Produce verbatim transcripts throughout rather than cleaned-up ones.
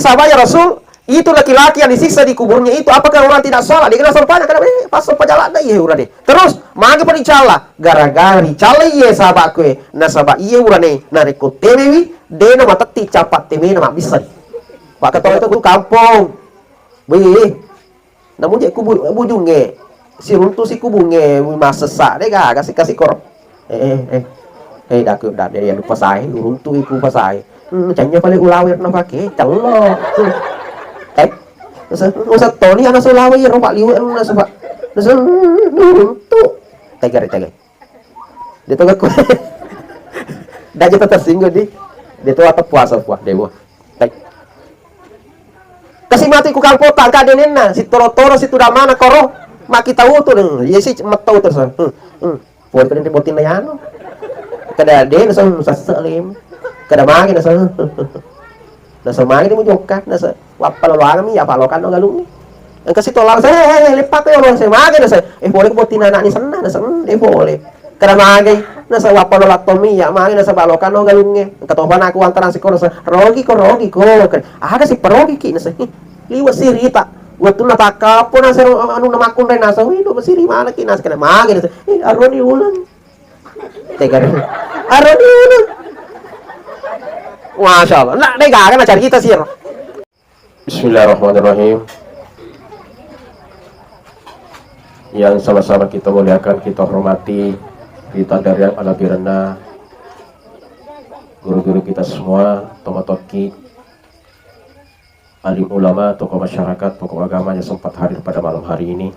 Sahabatnya Rasul, itu laki-laki yang disiksa di kuburnya itu, apakah orang tidak salah? Dia kena sampana, kena, eh, pas sampah jalan dah, iya, udah deh. Terus, magi pada dicalla. Gara-gara dicalla, iya, sahabatku, eh. Nasaba, iya, urane, narekko temewi, dena matetti capat temena mabbissai. Pak Ketua itu tuh kampung. Wih, namu je kubu-, bujungnge, siruntu si kubungnge, masessa, de gaga si kasi koro. Eh, eh, eh. Eh, daku, da, de, ya, lupa sai, uruntu iku pa sai. Hmm, canya pale ulawer na pake, cello. Hmm. Eh, nasa, nasa toni ana sulawe, ya, roba liwe, nasa, Pak. Nasa, hmm, uruntu. Tegare, tegare. Dia tuh aku. Dah jatuh tersinggung di. Dia tuh apa puasa, puasa, dewa. Baik. Kasi matu ku kangkota, engka denenna, sitoro-toro, situdamana, koro, maki tau tu, iya si, metau terus. Hmm, hmm. Poli kene botinna yano. Kada de, nasa, sasa lem. Kada magi, nasa. Nasa magi, dia mau jokka, nasa. Wappa loloangami, ya palokan no galungi. Engka sitolang, saya, eh, eh, lepak ya, saya magi, nasa. Eh, poli botinna anak ni senna, nasa, hmm, eh, poli. Kada magai, nasaba palola tommi iya, magi nasaba lokano galungnge. Engka topa naku antarang sikoro, nasa, "Rogi ko, rogi ko." Aga si parogi ki, nasa, "Ih, liwe' sirita." Wettunna takkapo nasa anu namakkunrai nasa, "Wih, do siri mana ki?" Nasa, kada magi, nasa, "Ih, aroni uleng." Tega. Aroni uleng. Masya Allah. Nah, de gaga na carita siro. Bismillahirrahmanirrahim. Yang sama-sama kita muliakan, kita hormati, ri tandariang alabirenna guru-guru kita semua, tomatoakki, alim ulama, tokoh masyarakat, tokoh agama yang sempat hadir pada malam hari ini.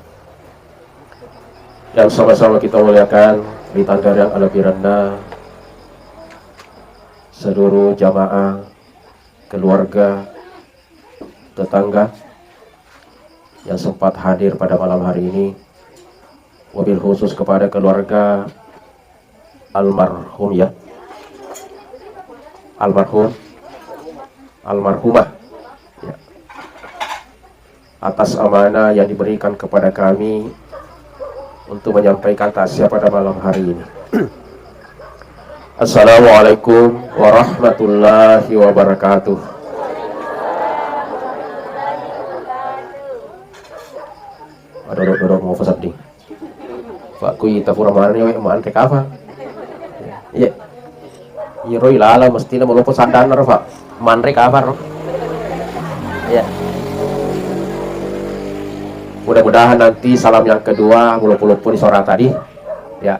Yang sama-sama kita muliakan, ri tandariang alabirenna seluruh jamaah, keluarga, tetangga yang sempat hadir pada malam hari ini, wabil khusus kepada keluarga almarhum, ya, almarhum, almarhumah, ya, atas amanah yang diberikan kepada kami untuk menyampaikan takziah pada malam hari ini. Assalamualaikum warahmatullahi wabarakatuh. Aduh, aduh, aduh, mau pesan ding. Pak, ku ita pura manre, we, manre kafang. Iya. Iyaro ilala mestina maloppo saddanna ro, Pak. Manre kafang ro. Iya. Mudah-mudahan nanti salam yang kedua maloppo-loppo di suara tadi. Ya.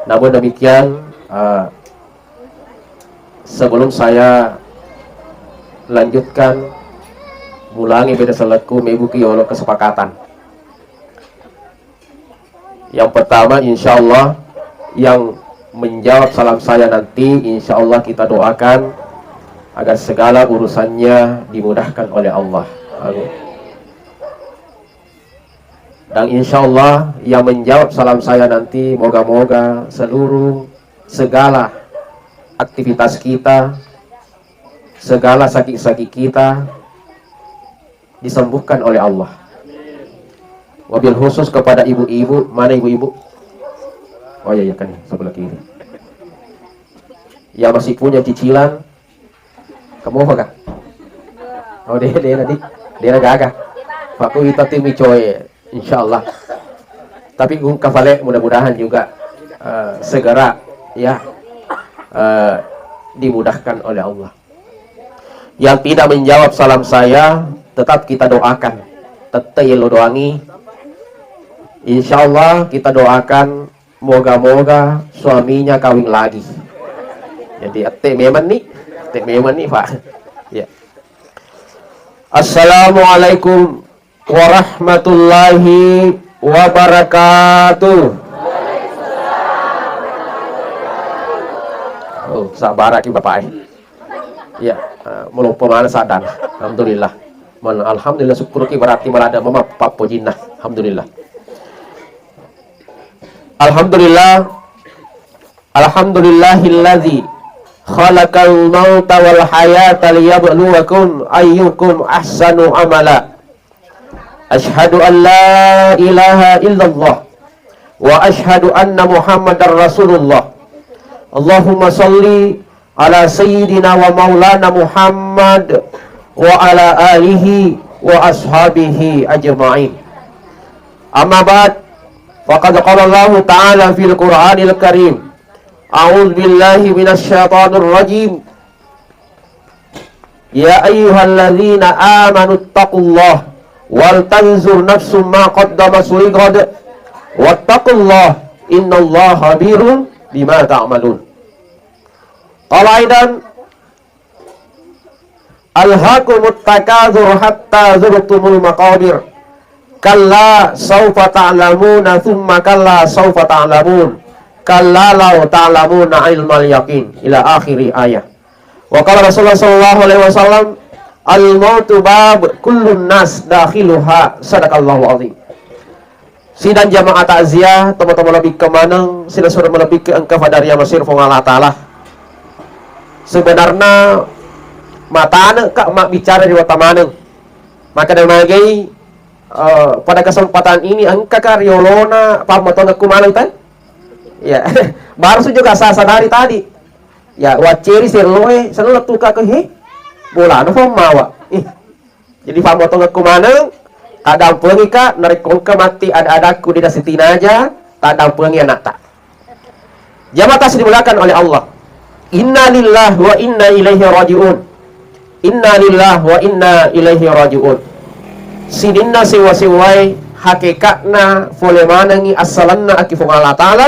Namun demikian, eh, sebelum saya lanjutkan, mulangi beda selekku, mebuki yolo kesepakatan. Yang pertama, insya Allah, yang menjawab salam saya nanti, insya Allah kita doakan agar segala urusannya dimudahkan oleh Allah. Amin. Dan insya Allah, yang menjawab salam saya nanti, moga-moga seluruh, segala aktivitas kita, segala sakit-sakit kita, disembuhkan oleh Allah. Wabil khusus kepada ibu-ibu, mana ibu-ibu? Oh iya, iya, kan sebelah kiri. Yang masih punya cicilan, kamu apa, Kak? Oh, dia, dia tadi, dia gaga. Pak, ku ita tim icoy, insya Allah. Tapi gung kafale, mudah-mudahan juga, eh, segera, ya, eh, dimudahkan oleh Allah. Yang tidak menjawab salam saya, tetap kita doakan. Tetap yello doangi. Insya Allah kita doakan, moga-moga suaminya kawin lagi. Jadi, ette memang nih, ette memang nih, Pak. Ya. Assalamualaikum warahmatullahi wabarakatuh. Oh, sabar ki Bapak, eh. Iya, eh, maloppo maneng saddanna. Alhamdulillah. Man, alhamdulillah, syukur ki berarti malah ada mama pappojinna. Alhamdulillah. Alhamdulillah. Alhamdulillahilladzi khalaqal mauta wal hayata liyabluwakum ayyukum ahsanu amala. Asyhadu an la ilaha illallah wa asyhadu anna Muhammadar Rasulullah. Allahumma shalli ala sayyidina wa maulana Muhammad وعلى آله وأصحابه أجمعين. أما بعد، فقد قال الله تعالى في القرآن الكريم، أعوذ بالله من الشيطان الرجيم. يا أيها الذين آمنوا اتقوا الله ولتنظر نفس ما قدمت لغد واتقوا الله إن الله خبير بما تعملون. قال أيضا، ألهاكم التكاثر حتى زرتم المقابر كلا سوف تعلمون ثم كلا سوف تعلمون كلا لو تعلمون علم اليقين إلى آخر آية. وقال رسول الله صلى الله عليه وسلم، الموت باب كل الناس داخلها. صدق الله العظيم. Sidang jamaah takziah, tomatoa malebbikkeng maneng, silessureng malebbikkeng engka fadaria masir Puang Allah Ta'ala. Sebenarna matane'ka mabbicara ri wata maneng. Makkeda magai, eh, pada kesempatan ini engkaka riolona pammatongekku maneng ta? Ya, baru juga saya sadari tadi. Ya, wacceri serloe, selalu tuka ke, he, bolana Puang mawa. Ih, Jadi, pammotongekku maneng, taddampengika, narekko engka matti ada-adakku de nasitinaja, taddampengi anakta. Jamaah tas dimuliakan oleh Allah. Inna lillahi wa inna ilaihi raji'un. Inna lillahi wa inna ilaihi raji'un. Sininna sewa-sewae, hakekatna fole manengi assalenna aki Puang Allah Ta'ala,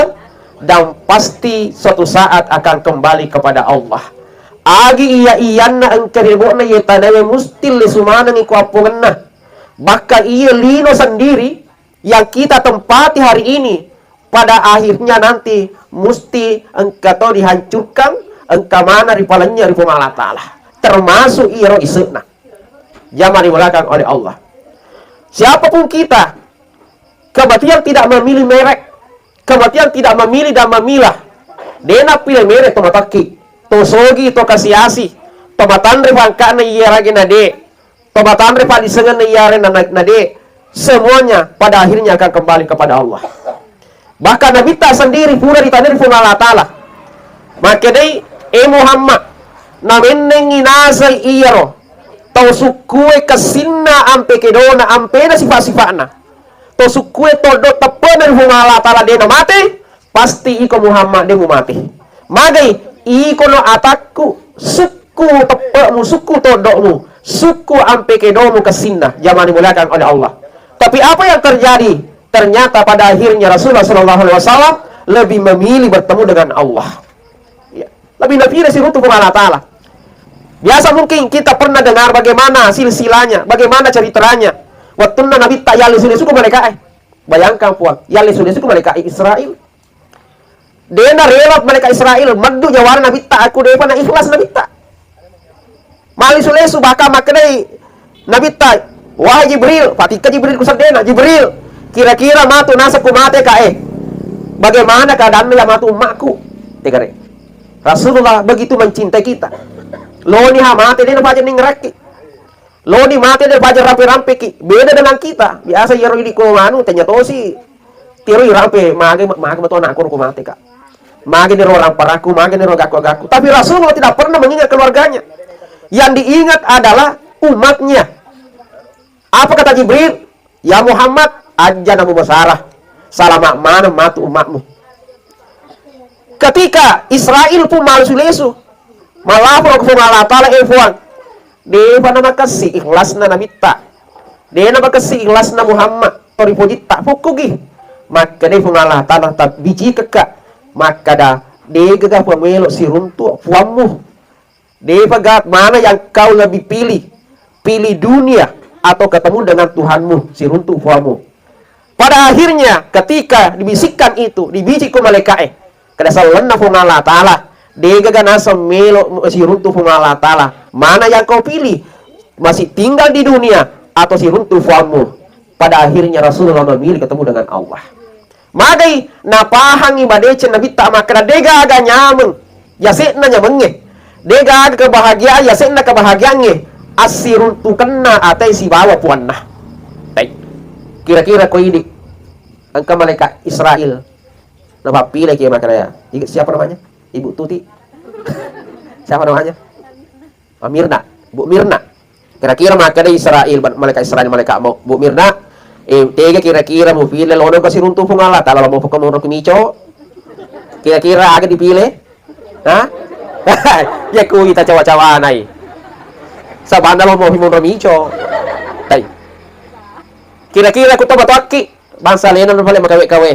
dan pasti suatu saat akan kembali kepada Allah. Agi iya-iyanna engka ri lebo'na iye tanae musti lesu manengngi ko appongenna. Bahkan iye lino sendiri yang kita tempati hari ini, pada akhirnya nanti musti engka to dihancurkan, engka mana ripalennye ri Puang Allah Ta'ala. Termasuk iyaro ise'na. Jamaah dimuliakan oleh Allah. Siapapun kita, kematian tidak memilih merek, kematian tidak memilih dan memilah. De nappile merek to matakki, to sogi, to kasiasi, to matanre pangka'na iyarega na de, to matanre padisengenna iyarega na, na de, semuanya pada akhirnya akan kembali kepada Allah. Bahkan Nabitta sendiri pura ditanya ri Puang Allah Ta'ala. Makkedai, "E Muhammad, namennengi naseng iyaro tau sukkue kessinna ampe kedona, ampena sifat-sifatna. Tau sukkue toddo teppe'na ri Puang Allah Ta'ala de namate, pasti iko Muhammad de mumate. Magai, ikono atakku, sukku teppe'mu, sukku toddo'mu, sukku ampe kedomu kessinna." Jamaah dimuliakan oleh Allah. Tapi apa yang terjadi? Ternyata pada akhirnya Rasulullah sallallahu alaihi wasallam lebih memilih bertemu dengan Allah. Ya. Lebih napilih siruntu Puang Allah Ta'ala. Biasa mungkin kita pernah dengar bagaimana silsilahnya, bagaimana ceritanya. Wettunna Nabitta yallesu-lesu ko malaika'e. Bayangkan, Puang, yallesu-lesu ko malaika Israel. De narela malaika Israel, meddu nyawana Nabitta, aku depa na ikhlas Nabitta. Mallesu-lesu, bahkan makkedai Nabitta, "Wahai Jibril," patikka Jibril ku seddena, "Jibril, kira-kira matu naseng ku mate ka, eh, bagaimana keadaanna ya matu ummakku?" Tegare. Rasulullah begitu mencintai kita. Loni ha mate, de napaja ningerakki. Loni mate, de paja rampe-rampeki. Beda dengan kita. Biasa iyaro idi ko anu, tanya tosi. Tiro irampe, mage, mage metu anakku ko mate, Kak. Mage niro lamparakku, mage niro gakku-gakku. Tapi Rasulullah tidak pernah mengingat keluarganya. Yang diingat adalah umatnya. Apa kata Jibril? "Ya Muhammad, aja namu basara. Salama mana matu umatmu." Ketika Israel pun mallesu-lesu, malapor ke Puang Allah Ta'ala, "Eh Puang, depa namakessi ikhlasna Nabitta. De namakessi ikhlasna Muhammad, tori pojitta, pukkugi." Makkeda Puang Allah Ta'ala, "Tabbicikekka." Makkeda, "Degaga pamelo siruntu Puammu. Depaga mana yang kau lebih pilih? Pilih dunia atau ketemu dengan Tuhanmu, siruntu Puammu?" Pada akhirnya, ketika dibisikkan itu, dibicik ko malaika'e, kada sellenna Puang Allah Ta'ala, degaga naseng melo siruntu Puang Allah Ta'ala. Mana yang kau pilih? Masih tinggal di dunia atau siruntu Puammu? Pada akhirnya Rasulullah memilih ketemu dengan Allah. Magai napahangi madeceng Nabitta makkeda, degaga nyameng yase'na nyamengnge. Degaga kebahagiaan yase'na kebahagiaangnge. Assiruntukenna atai sibawa puanna. Baik. Kira-kira ko idi engka malaikat Israel napappileki makkeda, ya. Siapa namanya? Ibu Tuti? Siapa namanya? Ah, Mirna. Bu Mirna. Kira-kira makkeda Israel, ba-, malaikat Israel, malaikat mau, Bu Mirna, eh, tega kira-kira mupile lono ko siruntu Puang Allah Taala, lo mau poko monro kumico? Kira-kira aga dipile? Hah? Ya ku ita cawa-cawanai. Sabanda lo mau monro mico. Tai. Kira-kira ku to batuakki, bangsa lena pale makawe-kawe.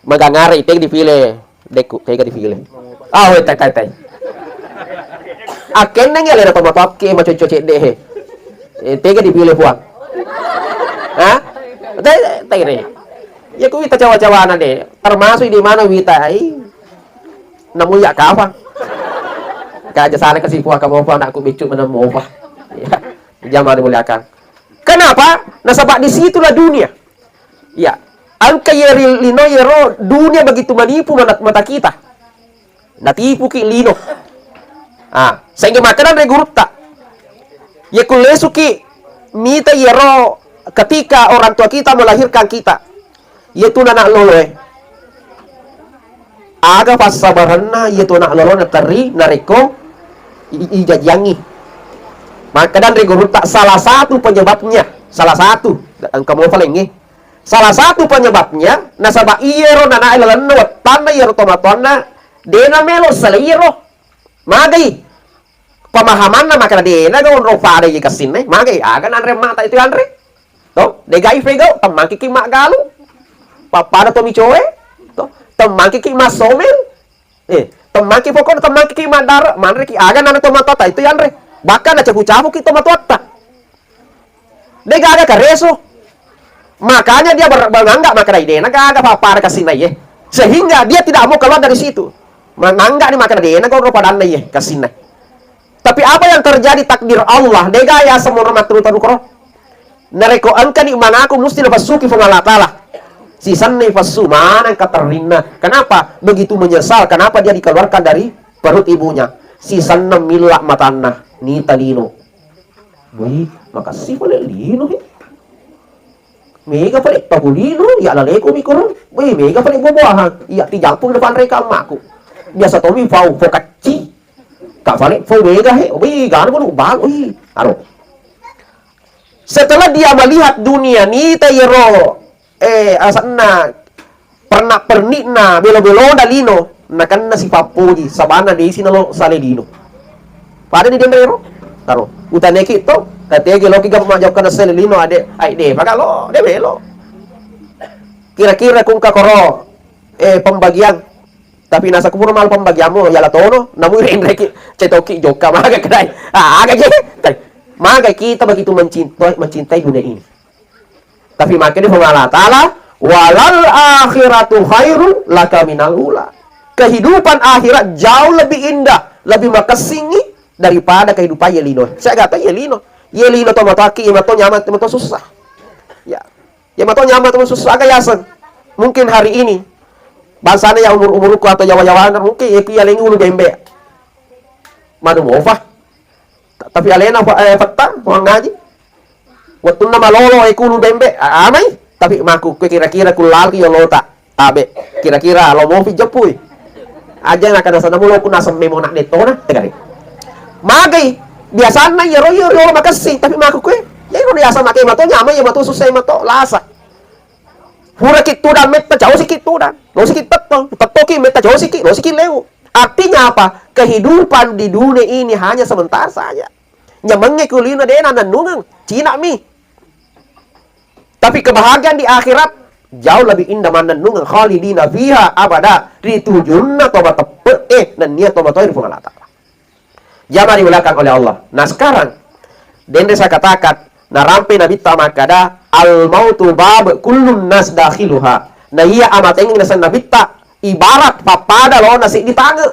Magangare tega dipile, dekku, tega dipile. Ah, weh, tai, tai, tai. Akennengi alena tomatoakke macoco cedde he. Eh, tega dipile Puang. Hah? Tai, tai, re. Ya ku wita cawa-cawana de. Termasuk di mana wita ai. Namu ya kafa. Kaja sana kasi Puang kamu apa anakku beccu menemu apa. Ya. Jamaah dimuliakan. Kenapa? Nasaba disitulah dunia. Iya. Engka yeri lino yero dunia begitu menipu mana-, mata kita. Natipuki lino. Ah, sehingga makanan re gurutta. Ye kullesuki mita yero ketika orang tua kita melahirkan kita. Ye tu anak loloe. Aga passabarenna ye tu anak lolo naterri narekko i-, i-, ijajiangi. Makkeda ri gurutta salah satu penyebabnya, salah satu, engka mo falengnge. Salah satu penyebabnya, nasaba iyero nanae lalenna wettanna iyero tomatoanna, dena melo selero. Magai pemahamanna makkeda dena ga onro pada iye kessinna, magai aga nanre mata itu anre. To, degai fegau, temmangkiki maggalu. Pappada to micoe, to, temmangkiki massomel. Eh, temmaki pokokna temmaki ki maddara, manreki aga nana tomatoatta itu yanre. Bahkan nacapu-capuki tomatoatta. De gaga kareso. Makanya dia ber-, menganggap makana idena gaga papada kasinna iye. Sehingga dia tidak mau keluar dari situ. Menganggap ni makana dena goro padanna iye kasinna. Tapi apa yang terjadi takdir Allah, de gaga yaseng monro matteru-teru koro. Narekko engkani mangaku musti nafassuki Puang Allah Ta'ala. Sisenni fassu maneng katerrinna. Kenapa? Begitu menyesal. Kenapa dia dikeluarkan dari perut ibunya? Sisenna milla matanna. Nita lino. Wih, makassi pale lino, he. Mega pale tabu lino, ya laleko mikoro. Wih, mega pale buah-buahan. Iya, tijampu depan reka ammaku. Biasa tomi pau, pau kacci. Kak pale pau mega, he. Wih, ganu baru bang. Wih, aro. Setelah dia melihat dunia nita yero, eh, asanna pernak-pernikna belo-belona lino, nakenna sipappoji, sabana desi nalo sale lino. Pada ni denre ro? Taro. Utaneki to, katege loki gap majokka na sale lino ade, ai de, pagalo, de melo. Kira-kira kungka koro, eh, pembagian. Tapi nasa kupura mal pembagianmu, yala tono, namu renreki, cetoki jokka maga kedai. Ah, aga je. Maga kita begitu mencintai, mencintai dunia ini. Tapi makanya Puang Allah Ta'ala, "Walal akhiratu khairul laka minal ula." Kehidupan akhirat jauh lebih indah, lebih makessingi daripada kehidupan yelino. Saya kata yelino. Yelino to mataki, mato nyaman, mato susah. Ya. Ya mato nyaman, mato susah, aga yaseng. Mungkin hari ini, bangsana ya umur-umurku atau jawa-jawana, mungkin ya pia lengi ulu bembe. Manu mofa. Ta-, tapi alena fa-, eh, fatta, Puang ngaji. Wettunna malolo, eh, kulu bembe, a-, amai. Tapi maku, kue kira-kira kulalki yolota. Tabe, kira-kira lo mofi jeppui. Aja nakana sana mulo ku nasemme mo nak detona, tegari. Magai, biasanna yero, yero, yero makessing, tapi maku kue, ya yero biasa makai mato nyamai, ya mato susah, mato lasa. Pura ki tudang metta, jauh siki tudang. Lo siki tetto, tetto ki metta, jauh siki, lo siki lewu. Artinya apa? Kehidupan di dunia ini hanya sementara saja. Nyamenge kulino dena nennungeng, cina mi. Tapi kebahagiaan di akhirat jauh lebih indah mannennungeng, khalidina fiha abada, ritujunna to mateppe, eh, nennia to matoe ri Puang Allah Ta'ala. Jamaah dimuliakan oleh Allah. Nah, sekarang, denre saya katakan, narampe Nabitta makkada, "Al mautu bab kullun nas dakhiluha." Nah, iya amatengeng naseng Nabitta, ibarat pappada lona seddi tange.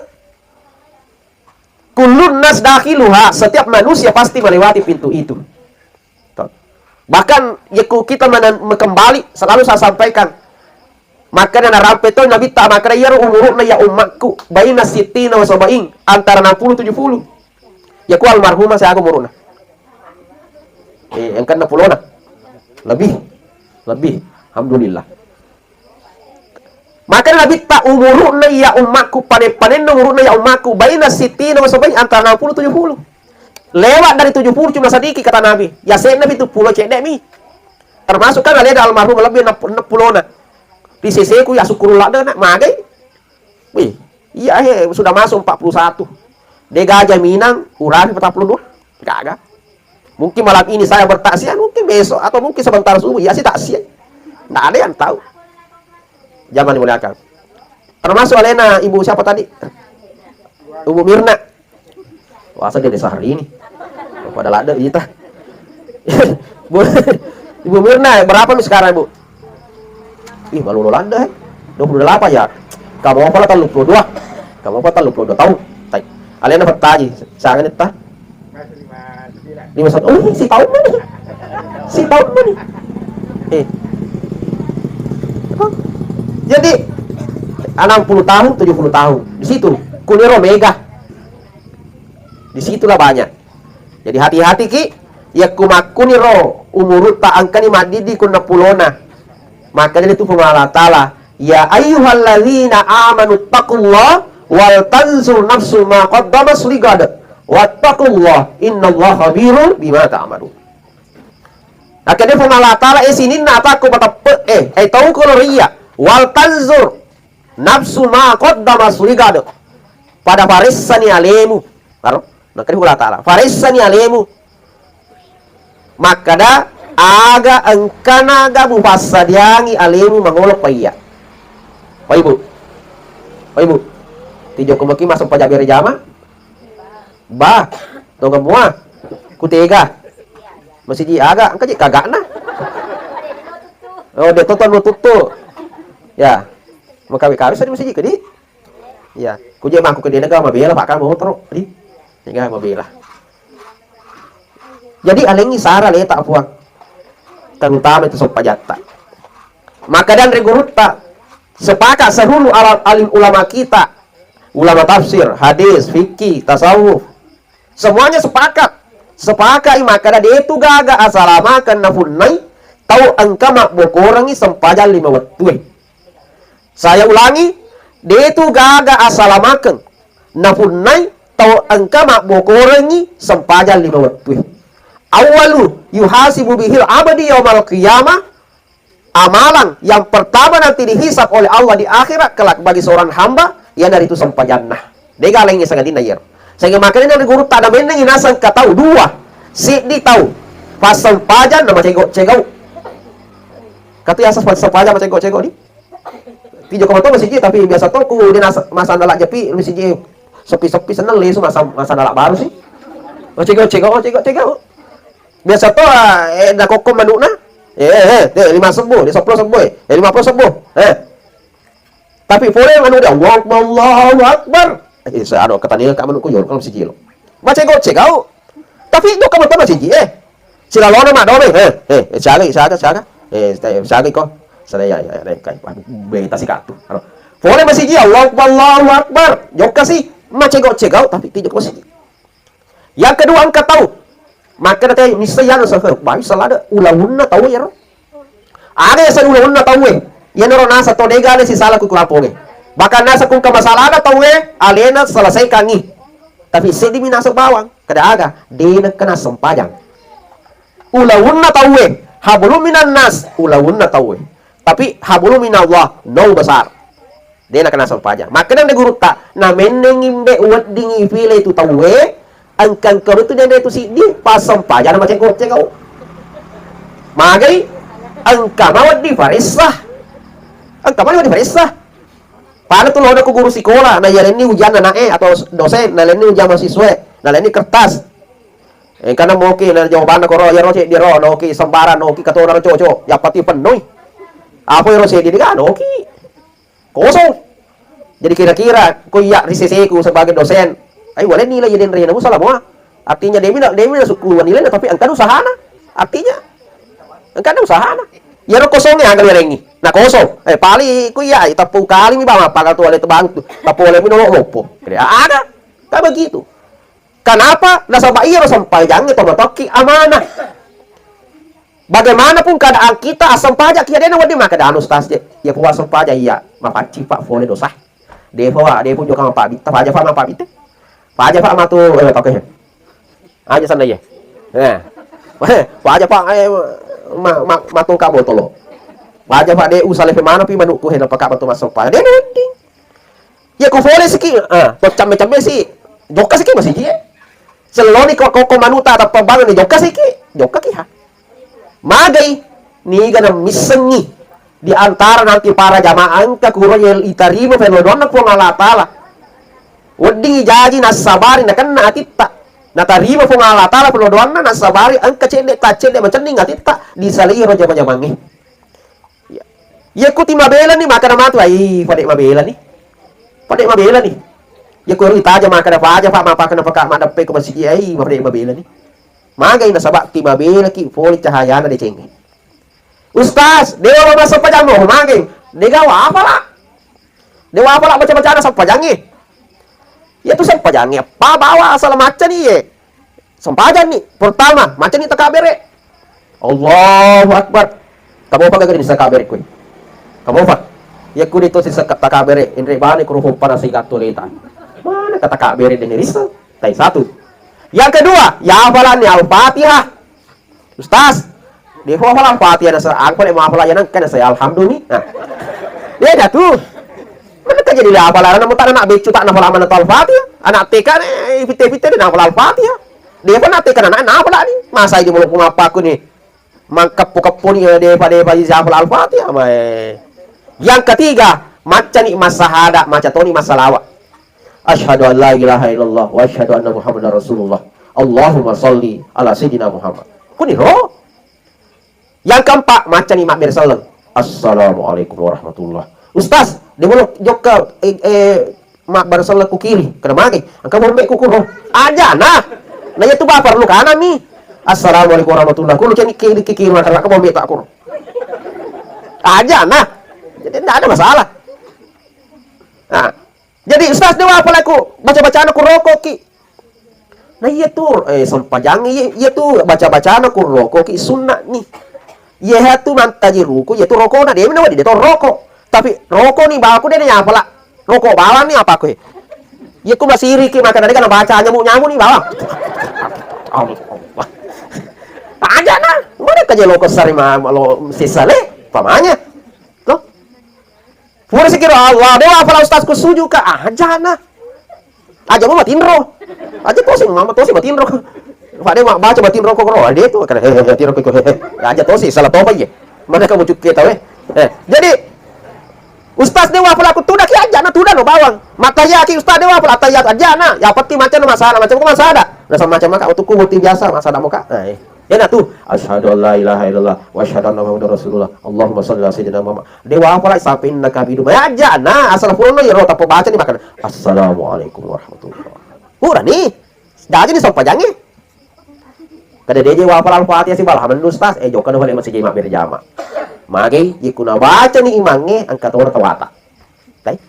Kullun nas dakhiluha, setiap manusia pasti melewati pintu itu. Tuh. Bahkan, yaku kita menen-, kembali, selalu saya sampaikan, makkada narampe to Nabitta, makkada iyaro umuru'na ya ummakku, baina sittina wa sab'in, antara enam puluh tujuh puluh. Yaku almarhumah saya aku umuru'na. Eh, yang kena pulona. Lebih. Lebih. Alhamdulillah. Maka Nabitta umuru'na ya ummakku, pane-panenna umuru'na ya ummakku, baina sittina wa sab'in, antara enam puluh tujuh puluh. Lewat dari tujuh puluh cuma sedikit, kata Nabi. Yase'na pitu pulo cedde' mi. Termasuk kan alena almarhum lebbi enam puluh, enam puluh na. Ri seseku ya syukurullah de' na, magai. Wih, iya he, sudah masuk empat puluh satu. De' gaga jaminan urapi empat puluh dua. Gaga. Mungkin malam ini saya bertaksiah, mungkin besok atau mungkin sebentar subuh ya si taksiah. Nggak ada yang tahu. Jangan dimuliakan. Termasuk alena ibu siapa tadi? Ibu Mirna. Wasa gede sehari ini. Pada ladde' kita. Bu, Ibu Mirna, berapa lu sekarang, Bu? Ih, malu ladde', eh. Dua puluh delapan ya. Kamu apa lah tellu puluh dua? Kamu apa tellu puluh dua tahun? Tai. Alena pettaji, sangan ta? Lima satu. Oh, si tahun mana? Si tahun mana? Eh. Apa? Jadi, enam puluh tahun, tujuh puluh tahun. Di situ, kuniro mega. Di situlah banyak. Jadi hati-hati ki, yakku makkuniro umurutta engkani maddidi kunna pulona. Maka jadi tu Puang Allah Ta'ala, "Ya ayyuhalladzina amanu taqullaha wal tanzur nafsu ma qaddamat ligad. Wattaqullah innallaha khabirun bima ta'malun." Maka dia Puang Allah Ta'ala, eh, sininna atakku mateppe, eh, eh, tau kono ria. Wal tanzur nafsu ma qaddamat ligad. Pada faressani alemu. Aro? Makkeda Allah Ta'ala, faressani alemu. Makkeda, aga engkanaga mupassadiangi alemu mangolo paiya. Wai, Bu. Wai, Bu. Tijokko maki masuk pajak bere jama. Ba. Tongeng mua. Kutega. Masiji aga, engka je kagakna. Oh, de' to tonu tuttu. Ya. Makawi-kawi sadi masiji kedi. Iya, kuje mangku kedena ga mabela, Pak, kamu terus, di. Ga mabela. Jadi alengi sara leta Puang. Terutama itu sempajatta. Maka dan ri gurutta sepakat seluruh ala-, alim ulama kita, ulama tafsir, hadis, fikih, tasawuf, semuanya sepakat. Sepakat i makkeda de' tu gaga asalamakenna punnai tau engka mabbokorengngi sempajang lima wettue. Saya ulangi, de' tu gaga asalamakeng napunnai tau engka mabbokorengngi sempajang lima wettue. Awwalu yuhasibu bihil abdi yaumal qiyamah, amalan yang pertama nanti dihisab oleh Allah di akhirat kelak bagi seorang hamba, iyanaritu sempajanna. De' ga laingnge sangadinna iyaro. Sehingga makanya dari guru tak ada menengi nasang ke tau dua, siddi tau passempajang nama cego-cego. Katu yaseng passempajang nama cego-cego di? Tijo ko mato masiji, tapi biasa to ku de' nasa-, masana la jepi masiji, sepi-sepi seneng lesu masa-, masana la baru si. Oh, cego-cego, oh, cego-cego. Biasa to, ah, eh, nakokko manukna. Eh, eh, eh, lima sebbu, di seppulo sebbu, eh. Eh, lima puluh sebbu. Eh. Tapi pole anu de' Allahu Akbar, Allahu Akbar. Eh, sa-, anu, katania ka manukku jolo, kalau masiji lo. Macego-cego. Tapi itu kamu tahu masiji, eh. Silalona mak dobe, eh, eh, eh, siaga, siaga, siaga. Eh, sta-, siaga iko. Sana ya, ya, ya, kai. Waduh, beta si katu. Anu. Pole masiji, Allahu Akbar, Allahu Akbar. Jokka si, macego-cego, tapi tijo masiji. Yang kedua engka tau. Maka tei misseng yanu sefir. Bang, salada ulawunna tau yaro. Aga yaseng ulawunna tauwe. Yanaro nasa to de' gale sisala ku kulaponge. Bahkan nasa ku engka masalana tauwe, alena selesaikangi. Tapi seddi mi nasa bawang. Kada aga, de' nengka nasempajang. Ulawunna tauwe, hablum minan nas, ulawunna tauwe. Tapi hablum minallah, no besar. De' nakana sempajang. Makkeda de' gurutta, namennengi mbe weddingi file tu tauwe, engka-engka tu dende tu siddi, passempajang maceggo-ceggo. Magai, engka ma wedding faressa. Engka ma wedding faressa. Pada tu loda ku guru sikola, na yarenni ujian ana'e atau dosen, na yarenni ujian mahasiswa, na yarenni kertas. Engkana moki na jawabanna koro, iyaro ceddi ro, noki sembarang, noki katona ro coco, yang penting pennoi. Apa ero seddi de' ga noki. Kosong. Jadi kira-kira ko iya ri seseku sebagai dosen, ai wale nilai jadi nrena musala mua. Artinya de' mi na, de' mi na sukku nilai, tapi engka usahana. Artinya engka usahana. Iyaro kosongnya angka yarengi. Nah kosong. Eh, pali ku iya, ai teppu kali mi bang apa katu wale tebang tu. Teppu wale mi nolok loppo. Jadi ada. Kan begitu. Kenapa? Nasaba iyaro sempajangnge to matokki amanah. Bagaimanapun keadaan kita, assempajakki, de' na wedding makkeda anu ustaz je. Iya, ku assempaja iya, mapaccing, Pak, pole dosa. De' pa, de' pu jokka mapabbitta, paja, Pak, mapabbitta. Paja, Pak, matu, eh, oke. Aja sana ye. Eh. Waja, Pak, eh, ma, ma, matongka botolo. Waja, Pak, de usale pe mana pi manukku he, napaka batu massompa. De wedding. Iya ku fole siki, ah, to camme-camme si. Jokka siki masiji, eh. Selloni ko, ko, ko manuta tappa bangun ni jokka siki. Jokka ki ha. Magai, niga na missengi di antara nanti para jamaah engka kuro ye itarima felo doanna Puang Allah Taala. Wedding jaji nassabari nakenna atitta. Natarima Puang Allah Taala felo doanna nassabari engka cedde ta cedde macenning atitta disalai ro jama-jamangnge. Iya. Iya ku ti mabelani makkada matu, ai, pade mabelani. Pade mabelani. Iya ku ri taja makkada paja, Pak, mapakana paka madeppe ko masigi, ai, pade mabelani. Magai nasaba ti mabelaki pole cahayana decengnge. Ustaz, dewa lo massempajang mo, magai. Dega wa apa lah? Dewa apa lah baca-bacana sempajangnge? Iya tu sempajangnge apa bawa asal macca ni ye. Sempajanni, pertama, macani takabere. Allahu Akbar. Kamopa gaga ni takabere kui. Kamopa. Iya kudi to sisa takabere, inre bane kuru huppana sigatto leta. Mana kata kabere dene risa? Tai satu. Yang kedua, ya hafalanni Al-Fatihah. Ustaz, dia hafal Al-Fatihah nasa, aku pada mau hafal aja nang, kan saya alhamdulillah. Nah. Dia ada tuh. Mana kan jadi hafal anak mutak anak becu tak hafal mana Al-Fatihah. Anak T K nih, fite-fite dia hafal Al-Fatihah. Depa natekkana na, napalani. Masa idi mulo ku mappaku ni. Mangkeppu-keppu ni, eh, depa, depa isi hafal Al-Fatihah, mae. Yang ketiga, maccani massahada, maca toni massalawa. Asyhadu an la ilaha illallah wa asyhadu anna Muhammadar Rasulullah. Allahumma salli ala sayyidina Muhammad. Kuni ro. Yang keempat, maccani mabbere selleng. Assalamualaikum warahmatullah. Ustaz, de mulo jokka, eh, eh, mabbere selleng ku kiri. Kena magi. Engka bombe ku kuro. Aja nah. Nah, itu bapak perlu kanan nih. Assalamualaikum warahmatullah. Kulo ceni kiri, kiri, kiri, makan, makan bombe tak kuro. Aja nah. Jadi tidak ada masalah. Nah, jadi, Ustaz, dewa apa laku baca-bacana ku roko ki. Nah, iya tu, eh, sempajangnge, iya, iya tu baca-bacana ku roko ki sunnah ni. Iya tu mantaji ruku, iya tu rokona, dia mina wadi dia tu roko. Tapi roko ni baku dia ni apa lah? Roko bawang ni apa ku? Iya ku masiri ki makan tadi kan baca nyamuk-nyamuk ni bawang. Aja nah, mana kerja lo kesari ma lo sisa le, pamanya. Loh? Pura sikiro Allah, dewa apa lah ustaz ku suju ka? Aja nah. Aja mau matinro. Aja tosi mama tosi matinro. Pak dewa baca matinro kok ro, dia tu kan, eh, eh, matinro kok, eh, eh. Aja tosi salah topa ye. Mana kamu cukke tahu, eh? Eh, jadi ustaz dewa apa lah ku tuda ki aja nah tuda no bawang. Matahiyat ki ustaz dewa apa lah tahiyat aja nah. Ya peti macam masalah macam ku masalah. Rasa macam maka waktu ku bukti biasa masalah muka. Eh. Ena tu, asyhadu an la ilaha illallah wa asyhadu anna Muhammadar Rasulullah. Allahumma shalli ala sayyidina Muhammad. Dewa apa lagi sampai innaka hamidum. Ya aja nah, asal purno ya ro tappa baca ni makan. Assalamualaikum warahmatullahi. Pura ni. Jadi ni sompajangnge. Kada deje wa apa Al-Fatihah si bala mendu ustaz, eh jokka no balik masih jema berjama. Magai ikuna baca ni imangnge angkat orang tawata. Tai.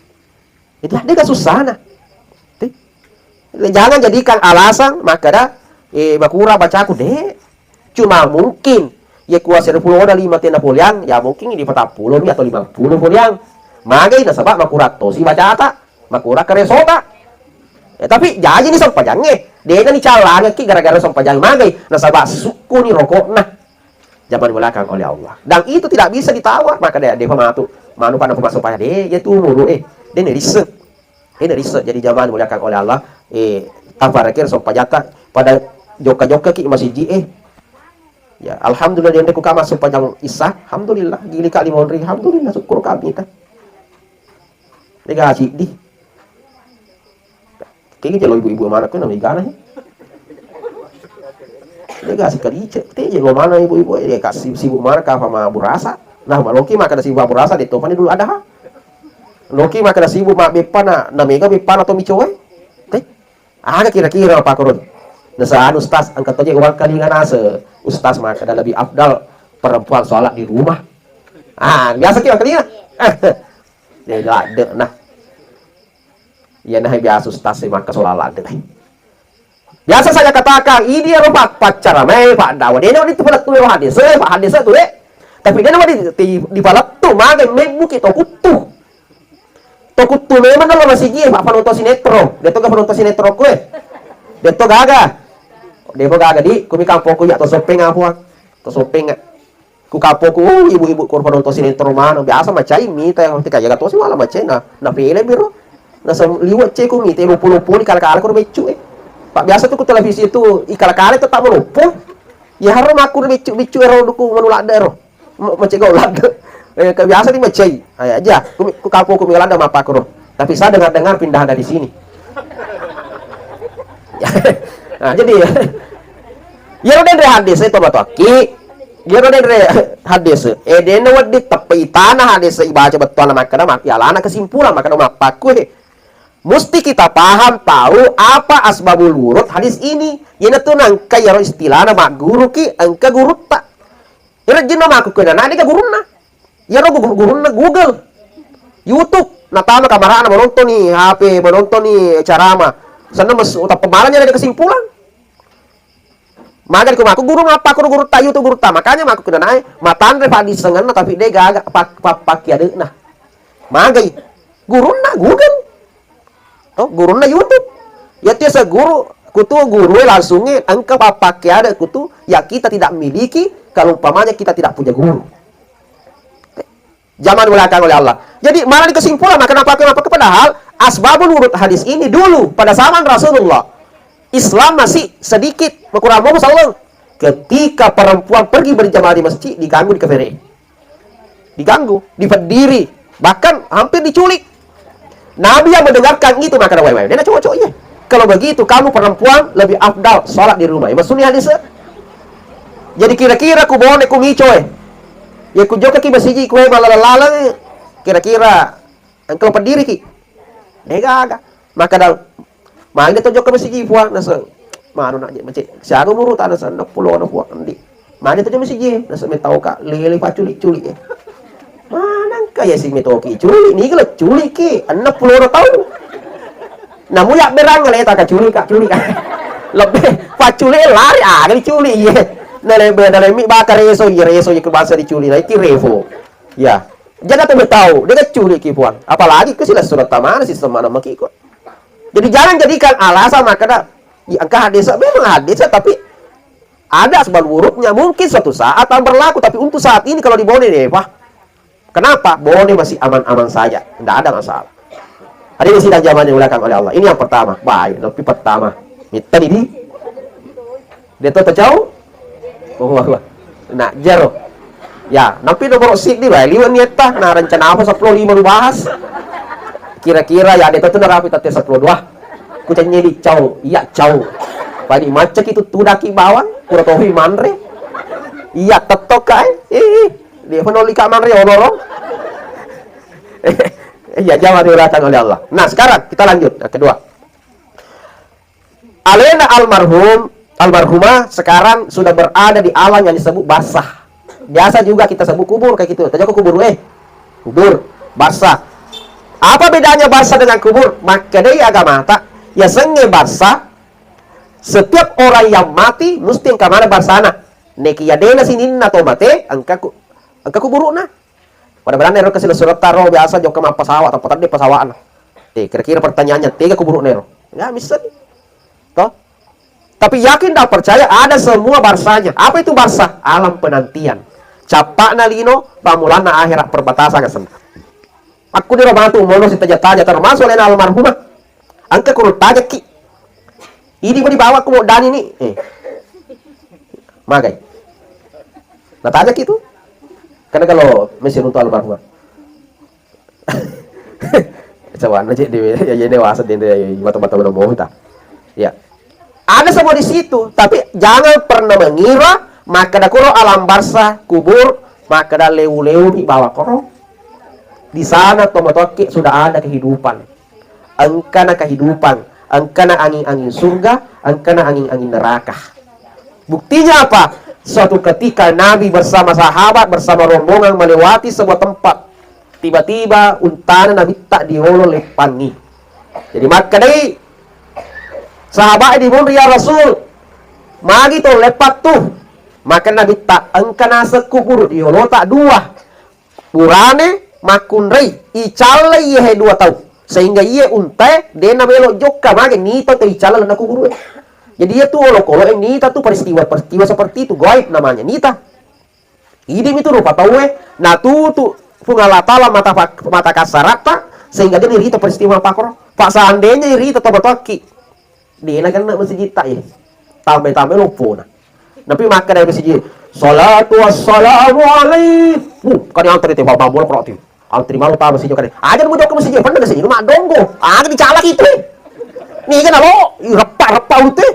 Jadi, de gaga susana. Ti. Jangan jadikan alasan makkada, eh, makura bacaku, de. Cuma mungkin, ya kuasa dua puluh oda lima tena poliang, ya mungkin di patappulo mi atau lima puluh poliang. Magai nasaba makura tosi bacata, makura keresota. Ya, tapi jaji ni sempajangnge, de ni calangki gara-gara sempajang magai, nasaba sukku ni rokokna. Zaman dimuliakan oleh Allah. Dan itu tidak bisa ditawar, maka dia, dia pematu, manu pada pemasuk payah, dia, dia tu mulu, eh, dia nerisa. Dia nerisa, jadi zaman dimuliakan oleh Allah, eh, taparakir sompajatta pada jokka-jokka ki masiji, eh. Ya, alhamdulillah, dia ku kama sempajang isa, alhamdulillah, gili kali monri, alhamdulillah, syukur kami kan. Dia gaji di. Kegi jelo ibu-ibu mana ko na migana he. Lega sikalice, te jelo mana ibu-ibu, eh, kasi sibuk mana ka apa ma burasa. Nah, ma loki maka sibuk burasa de topani dulu ada ha. Loki maka sibuk ma beppa na, na mega beppa na to micoe. Te. Aga kira-kira apa kurun. Nasa anu ustaz angkat aja uang kali nganase. Ustaz maka ada lebih afdal perempuan sholat di rumah. Ah, biasa kira kali ya. Jadi ladde nah. Iya nah biasa ustaz e makka sola ladde nah. Biasa saya katakan, ini ero pak paccara mai pak dawa. Dena wadi tu pada tu hadis, eh, pak hadis tu eh. Tapi dena wadi di, di palettu magai mebbuki to kuttu. To kuttu memang dalam masigi pak penonton sinetron. Dia tu kan penonton sinetron kue. Dia tu gaga. Depa gaga di, kumi kampokku ya to Soppeng apuang. To Soppeng. Ku kapoku, oh, ibu-ibu kurpa nonton sinetron maneng. Biasa macai mita, tika jaga tosi malah macai na, na film biro. Na sem-, liwat ceku mita, lupu-lupu ni kala-kala kur beccu, eh. Pak biasa tuh ku televisi itu, ikala-kala tetap melupu. Ya harus maku beccu-beccu ero duku manu ladde ero. Ma-, macai kau ladde. Eh, kebiasa di macai. Ayo aja, ku, ku kapoku mi ladde mapakuro. Tapi saya dengar-dengar pindahan dari sini. Nah, jadi, iyaro denre hadis e to batuakki, iyaro denre hadis e, eh, dena wedding teppe itana hadis e ibaca bettuanna makkeda ma-, yalana kesimpulan makkeda mappakkue. Musti kita paham tahu apa asbabul wurud hadis ini. Iyanatu nangka iyaro istilahna magguruki engka gurutta. Irejjinna makkukkue nana dega gurunna. Iyaro gu-, gurunna Google, YouTube, natama kamarana manontoni H P, manontoni carama. Senna mes-, utappa malanya ada kesimpulan. Magani ku makku guru mappakkuro gurutta YouTube gurutta. Makanya makkukkue nanae matanre paddisengenna tapi de gaga pak-, pak-, pakki adekna. Magai gurunna Google. Oh, gurunna YouTube. Yattu yaseng guru, kutu guru e langsungnge engka pappakke ada kutu, ya kita tidak miliki kalau umpamanya kita tidak punya guru. Jangan belakang oleh Allah. Jadi malah dikesimpulan, nah, kenapa, kenapa? Padahal asbabul wurud hadis ini dulu pada zaman Rasulullah, Islam masih sedikit, makurang mau salong. Ketika perempuan pergi berjamaah di masjid, diganggu di kafere. Diganggu, dipeddiri, bahkan hampir diculik. Nabi yang mendengarkan itu, maka wai wai, dia cocok iya. Kalau begitu kamu perempuan lebih afdal sholat di rumah. Maksudnya hadis. Jadi kira-kira ku bone ku mico eh. Ya ku jokka ki masiji kue malaleng-laleng. Kira-kira engkau peddiri ki. Dega aga. Maka dal Magi to jokka masigi puang naseng. Manu nak je mecek. Siaga umuru ta naseng enam puluh na puang ndi. Magi to jokka masigi naseng metau ka lele paculi-culi ya. Manang kaya si metoki culi ni gelo culi ki enam puluh na tau. Namu ya berang le ta ka culi ka culi ka. Lebih paculi lari aga diculi ye. Nalebe nalemi bakar reso ye reso ye ke bahasa diculi na iki revo. Ya. Jadi tu metau dia culi ki puang. Apalagi ke sila surat tamana sistem mana maki ko. Jadi jangan jadikan alasan makkeda, "Iya, engka hadis, memang hadis, tapi ada asbab wurudnya. Mungkin suatu saat akan berlaku, tapi untuk saat ini kalau di Bone deh, Pak. Kenapa? Bone masih aman-aman saja, tidak ada masalah." Hari ini sidang jamaah yang dimuliakan oleh Allah. Ini yang pertama. Baik, tapi pertama. Kita ini Deto tacau? Oh, wah, wah. Nah, jero. Ya, nampi nomor sik di wae liwat niatta. Nah, rencana apa sepuluh lima lu bahas? Kira-kira ya deto tu narapi tette sepuluh dua. Ku canye di cau, iya cau. Padi macca ki tu tudaki bawang, pura tohi manre. Iya tetto kae. Eh, eh. Dia penolika manre onorong. Iya, jamaah dimuliakan oleh Allah. Nah, sekarang kita lanjut. Yang kedua. Alena almarhum, almarhumah sekarang sudah berada di alam yang disebut barzah. Biasa juga kita sebut kubur kayak gitu. Tanya ke kubur, eh, kubur, barzah. Apa bedanya barzah dengan kubur? Makkedai agamata, ya senge barzah, setiap orang yang mati mesti engka mana barzana. Neki ya dena sininna to mate, engka ku, engka kuburuna. Pada-pada ero kasi suretta ro biasa jokka mappasawa, tappa tedde pasawana. Eh, kira-kira pertanyaannya, tega kuburukna ero? Nggak bisa nih. Toh? Tapi yakin dan percaya ada semua barzahnya. Apa itu barzah? Alam penantian. Cappakna lino, pammulanna akhirat, perbatasan senna. Aku diro matu mono sitaja-taja termasuk alena almarhumah. Engka kuro tajaki. Idi mo dibawa ku moddani ni. Eh. Magai. Natajaki tu. Karena kalau mesin untuk almarhumah. Cawana cek di ya, ya dewasa di mata-mata udah mau kita. Ya. Ada semua di situ, tapi jangan pernah mengira makkeda kuro alam barzah, kubur, makkeda lewu-lewu dibawa koro. Di sana tomatoakke sudah ada kehidupan. Engkana kehidupan, engkana angin-angin surga, engkana angin-angin neraka. Buktinya apa? Suatu ketika Nabi bersama sahabat, bersama rombongan melewati sebuah tempat. Tiba-tiba untana Nabitta diolo leppangi. Jadi makkedai sahabat dimunri, "Ya Rasul, magi to leppa tu?" Maka Nabitta, "Engka naseng kuburu diolota dua." Burane makkunrai, icallai iyahe dua tau. Sehingga iye untae de namelo jokka, mage nito to icalla lana kuburue. Jadi, iya tu olokolo e nita tu peristiwa-peristiwa seperti itu, gaib namanya, nita. Idi mi tu rupa tauwe, natutu Puang Allah Ta'ala mata fa-, mata kasaratta, sehingga dia nirita peristiwa pakoro. Pak, seandainya irita to batuakki, dena kena masjid tak ya? Tambah-tambah lopona. Tapi maka dari masjid, "Salatu wassalamu alaikum." Kan yang antri tiba mamul kok tu. Antri malu tahu masjid kan. Aja mau jauh ke masjid, pernah ke sini, rumah donggo. Aja dicalak itu. Nih kan lo, repah-repah itu.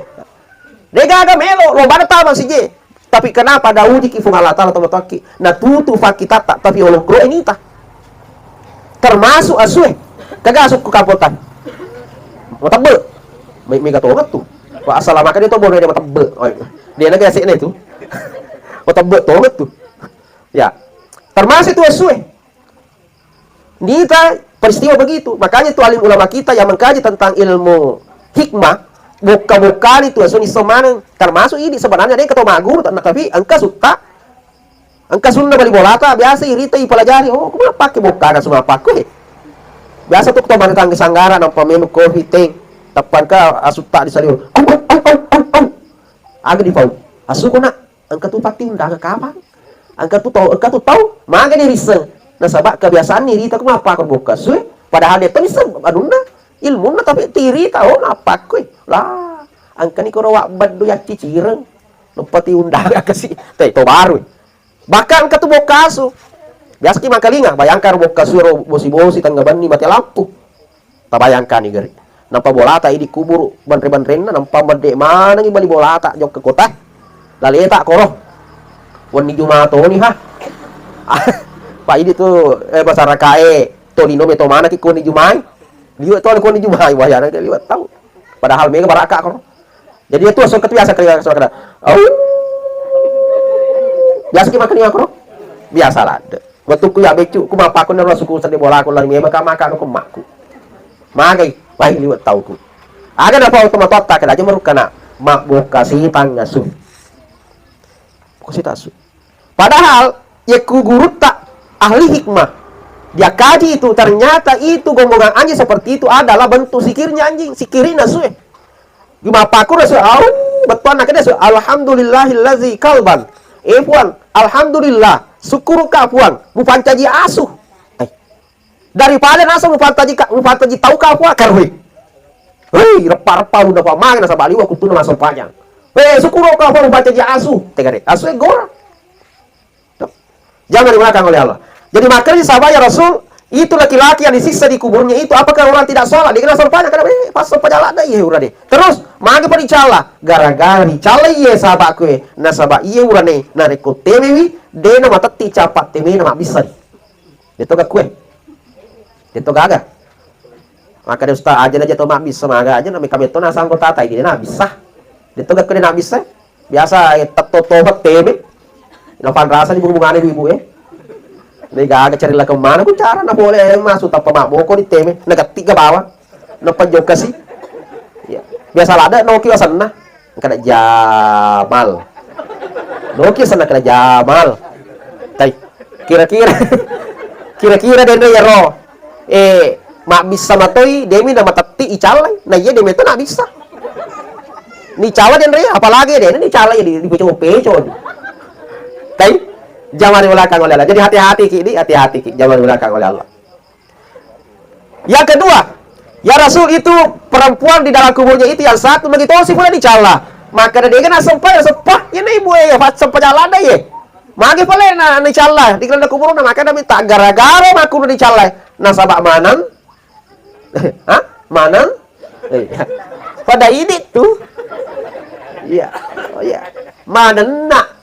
Degaga melo, lo bana tama sije. Tapi kenapa Daudi ki Puang Allah Ta'ala tama tuakki? Natutu fakkitatta, tapi olokolo e nita. Termasuk asue. Kaga asukku kapotan. Matebbe. Me-, mega tonget tu. Wa assalamualaikum itu boleh dia matebbe. Oh, dia naga sini tu. Matebbe tonget tu. Ya. Termasuk tu asue. Nita peristiwa begitu. Makanya itu alim ulama kita yang mengkaji tentang ilmu hikmah, bokka-bokka itu asuni semaneng. Termasuk ini sebenarnya dia ketua maguru, tapi engka sutta, engka sunna bali bolata, biasa irita ipelajari. Oh, kuma pakai bokka, nggak semua pakai. Biasa tuh ketua mana tangga sanggara, nampak menu kopi, teh, tapangka asutta di saliu. Au, au, au, au, au, au. Aga di pau. Asuku nak. Engka tu patti undangan kapang. Engka tu tau, engka tu tau, magani risseng. Nasaba kebiasaan ni rita ku mappakkoro bokka sue, padahal de to nisseng anunna, ilmunna, tapi tirita, oh, nappakkoi. Lah, engkani koro wabbeddu yaccicireng. Nuppa ti undangan kasi. Te, to baru. Bahkan engka tu bokka asu. Biasa ki makalinga, bayangkan bokka sue ro bosi-bosi tengnga benni mate lampu. Tabayangkani gari. Nappa bolata idi kuburu banre-banrenna, nappa medde manengi bali bolata jokka kota. Laleta koro. Wenni Juma toni ha. Pak idi tu, eh, masyarakae Tolino meto manaki ko wenni Jumai. Liwe to ko wenni Jumai, wayana ke liwe tau. Padahal mega baraka koro. Jadi itu langsung ketu biasa kali, langsung kena. Au. Biasa ki makan iya koro. Biasa ladde. Wettukku ya beccu, ku bapakku nero suku sedde bolaku lari memang ka maka ku makku. Magai, wai liwet tauku. Aga na pau tomatoatta kada aja merukkana, mabbokka sitang asu. Bokka sitang asu. Padahal, yekku gurutta ahli hikmah, dia kaji itu, ternyata itu gonggongan anjing seperti itu adalah bentuk sikirnya anjing, sikirina asu e. Gumappaku nasu, au, bettuanna kede su, "Alhamdulillahillazi kalban." Eh, Puang, alhamdulillah, syukuruka, Puang, mupancaji asu. Eh, daripada nasu mupancaji ka-, mupancaji tauka, Puang, karui. Hei, reppa-reppa udah pamang nasaba liwa kutuna masuk panjang. Eh, syukuruka, Puang, mupancaji asu. Tegare, asu e gora. Tuh. Jangan dimakan oleh Allah. Jadi makanya sahabatnya Rasul, itu laki-laki yang disiksa di kuburnya itu, apakah orang tidak sholat? Dia kena sampahnya, karena, eh, pas sampah jalan ada, iya, udah deh. Terus, magi pada dicala, gara-gara dicala iya sahabatku, eh. Nah, sahabat iya, udah nih. Nah, rekko temewi, dena matetti capat temena, mak bisa. Dia tuh gak kue. Dia tuh gaga. Maka dia ustaz aja aja to mabbissa maga aja, nami kami to nasang kota tai dia nabbissa. Dia to gak kena nabbissa. Biasa, eh, tetto tobat tebe. Na panrasa di bubungane ibu, eh. Ni gaga cari la kemana ku cara na boleh masuk tanpa maboko di tebe. Na gatti ga bawa. Na pejokka si. Ya. Biasa lada noki wasenna. Kada Jamal. Noki sana kada Jamal. Tai. Kira-kira, kira-kira dende yero, eh, mabbissa matoi, demi na matetti icallai, na iya demi to na bisa. Ni cawa dende, apalagi dende ni calai di, di peco-peco. Tai, jangan diulangkan oleh Allah. Jadi hati-hati ki, di, hati-hati ki, jangan diulangkan oleh Allah. Yang kedua, ya Rasul, itu perempuan di dalam kuburnya itu yang satu begitu si pula dicalla. Maka dia kena sempat, sempat, ini ibu ya, sempat jalan deh ya. Magi pale na, na dicalla, di dalam kuburnya, maka dia minta gara-gara maku dicalla. Nasaba maneng, hah? Maneng? Iya. Pada ini tuh. Iya. Oh iya. Manenna.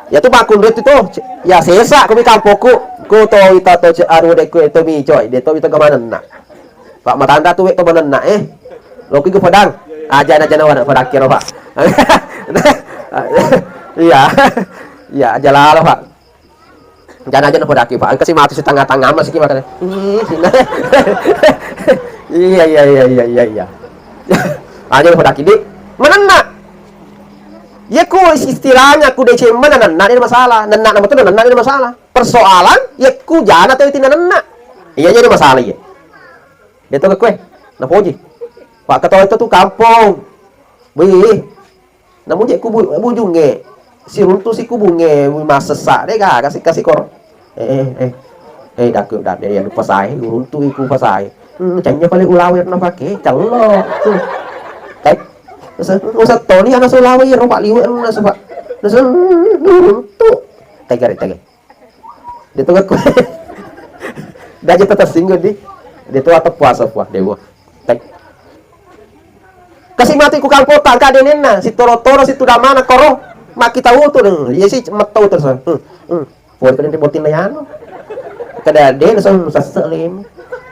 Ya tu bakun itu tuh. Ya sesa kami kampokku. Ku to ita to ce-, aru de ku to mi coy. De to ita ke manenna. Pak matanda tu wek ke manenna eh. Loki ke pedang. Aja na jana wada pedang kira, Pak. Iya. Iya, aja lalo, Pak. Jana aja na podaki, Pak. Engka si matu si tanga-tanga masiki makanya. Iya, iya, iya, iya, iya, iya. Aja na podaki, di. Manenna. Ya ku istilahnya ku D C M nanenna, dia masalah. Nenna nama tu nenna, dia masalah. Persoalan, ya ku jana tu itu nanenna. Iya, jadi masalah iya. Dia tu ke kue. Napoji. Pak ketua itu tuh kampung. Wih, namu je kubu bujungnge, siruntu si kubungnge, wih, masessa de gaga si kasi kor. Eh, eh, eh. Eh, daku, dak, ya, lupa saya, uruntu iku pasai. Hmm, canya paling ulawer na pake, callo. Hmm. Kai, nasa, nasa toni ana sulawe, ya, ropak liwe, nasa, Pak. Nasa, hmm, uruntu. Tegare, tegare. Dia tu aku. Dah je tersinggung di. Dia tu atau puasa, puasa, dia gua. Kai. Kasi mati ku kampota, engka denenna, sitoro-toro, situ damana, koro, makkita utu, iya si mettau terus. Hmm, hmm. Pole kada bottinna yanu. Kada de, nasa sesse lemu.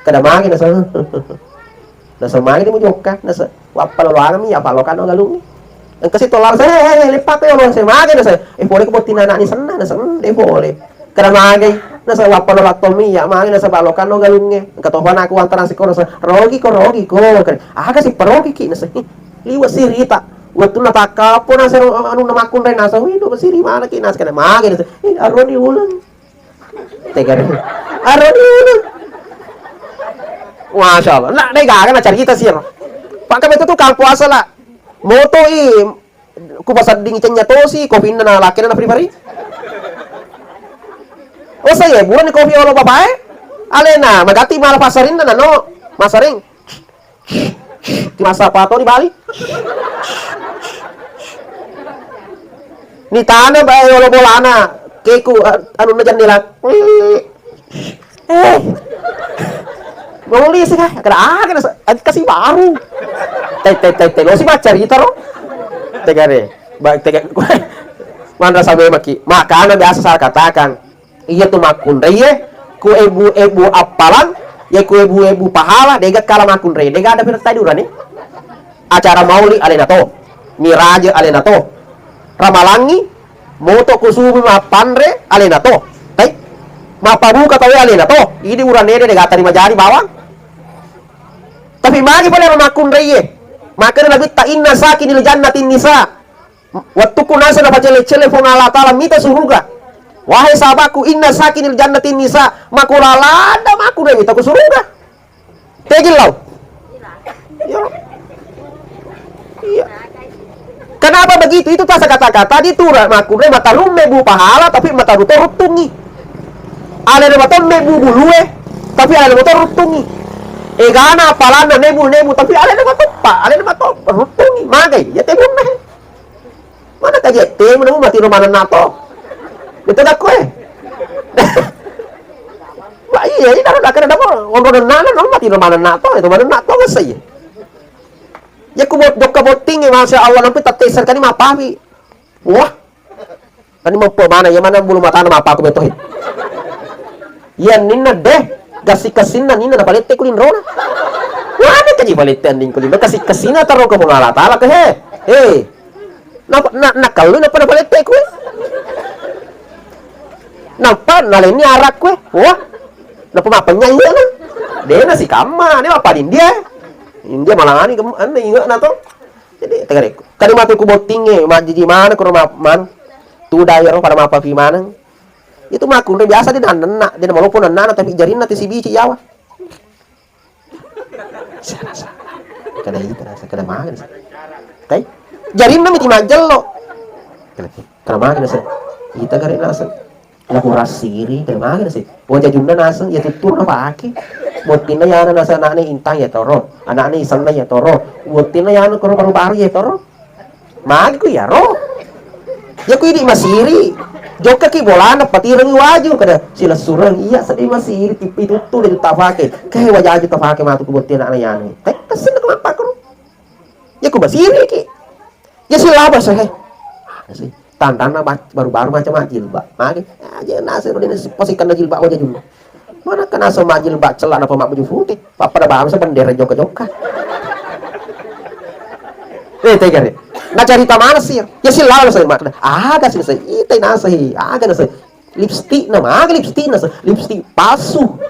Kada magi, nasa. Nasa magi de mujokka, nasa. Wappa loloana mi, apa lokano galungi. Engka si tolar, saya, eh, eh, leppa pe, orang saya magi, nasa. Eh, pole ku bottinna anak ni senna, nasa, hmm, de pole. Kada magai, nasa wappa lo lattomi, iya magi nasa balokanno galungnge. Engka tofa naku wantara siko, nasa rogi ko, rogi ko. Kada, aga si parogi ki, nasa, ih, liwe sirita. Wettunna takkapo nasa ro-, anu na makkunrai nasa, wih, do siri mana ki, nasa kada magai, nasa, eh, aroni uleng. Tegare. Aroni uleng. Masya Allah. Nah, dai gaga na carita siro. Pakka betul tukang puasa lah. Moto i, ku pasedding cenya tosi, kofinna na lakena na pribadi. Oh, saya bulan kofi olo bapae. Alena, magati mala pasarinna nano. Masaring. Ti masa pato di Bali. Ni tana bae olo bolana. Keku, eh, anu na jendela. Eh. Mauli sih kah? Kada aga nasa, kasi baru. Te, te, te, te, lo si baca rita ro. Tegare. Ba, tega, manrasa memaki. Makana biasa saya katakan, iya tu makkunrai ye, ku ebu-ebu appalang, ye ku ebu-ebu pahala, dega kala makkunrai, dega ada firasat durani. Acara mauli alena to, miraje alena to, ramalangi, moto ku subu mappanre alena to. Tai, mappabuka tawe alena to. Idi uranede de gatta ri majari bawang. Tapi magi pale makkunraiye. Makana nabitta inna sakinil jannatin nisa. Wettukku nasa napacele-cele Puang Allah Ta'ala mita suruga. Wahai sahabatku, inna sakinil jannatin nisa, makulalada makkunrai mita ku suruga. Tegel lau. Iya. Iya. Kenapa begitu? Itu tasa kata-kata di tura makkunrai matarumme bu pahala tapi mataru to ruttungi. Alena matomme bu bulue tapi alena motor ruttungi. Egana apalana nebu-nebu tapi alena matoppa, alena matoppa ruttungi. Magai ya tebunna. Mana kajette, mana mati rumah nato. Betul gak kue? Wah, iya, ini taruh dah kena dapat. Ngobrol nana, no, mati rumah nato, itu mana nato, masa iya. Ya, ku bot-, jokka botting, ya, Masya Allah, nampi tatte serkani mapawi. Wah. Kani mampu mana, ya, mana bulu matana mapa aku betohi. Ya, ninna deh, gasi kasinna ninna napalette kulinrona. Wah, ada kaji palette anding kulinro, kasi kasina taro ke Allah Ta'ala ke, he. He. Napa, na, nakallu napa napalette kue? Napa naleni arak kue? Wah. Napa mapenya iya na? Dena si kamma, dena apa India? India malangani kem-, anne inga na to. Jadi tegarekku. Kade matu ku bottinge, majiji mana kuro ma-, man. Tuda yero pada mapafi maneng. Itu makkunre biasa de nannenna, de namalopo nannana tapi jarinna tisibici yawa. Sana, sana. Kada ita rasa, kada makan sa. Kai? Jarinna miti majello. Kada, kada makan sa. Ita gare nasa. Laku rasiri, kada makan sa. Wajah junda nasa, ya tuttur na pake. Bottinna yana nasa anakne intang ya toro. Anakne isanna ya toro. Bottinna yana koro baru-baru ya toro. Magi ku iyaro. Ya ku idi masiri. Jokkaki bolana patirengi waju kada silessureng. Iya seddi masiri tipi tuttu de tafake. Kae wajaju tafake matu ku bottinna ana yanu. Te, kessin ku mappakuru. Ya ku masiri ki. Ya silaba sehe. Tantanna baru-baru macam jilbab. Magi. Aja nasi dene siposikanna jilbab wajaju. Mana kena semajil bacel anak pemak baju putih. Papa pada bangsa bendera jokka-jokka. Eh, tega deh. Nah, cerita mana sih? Ya sih lalu saya makna. Ada sih saya. Ite nasa hi. Ada nasa. Lipstick nama, ada lipstick nasa. Lipstick palsu.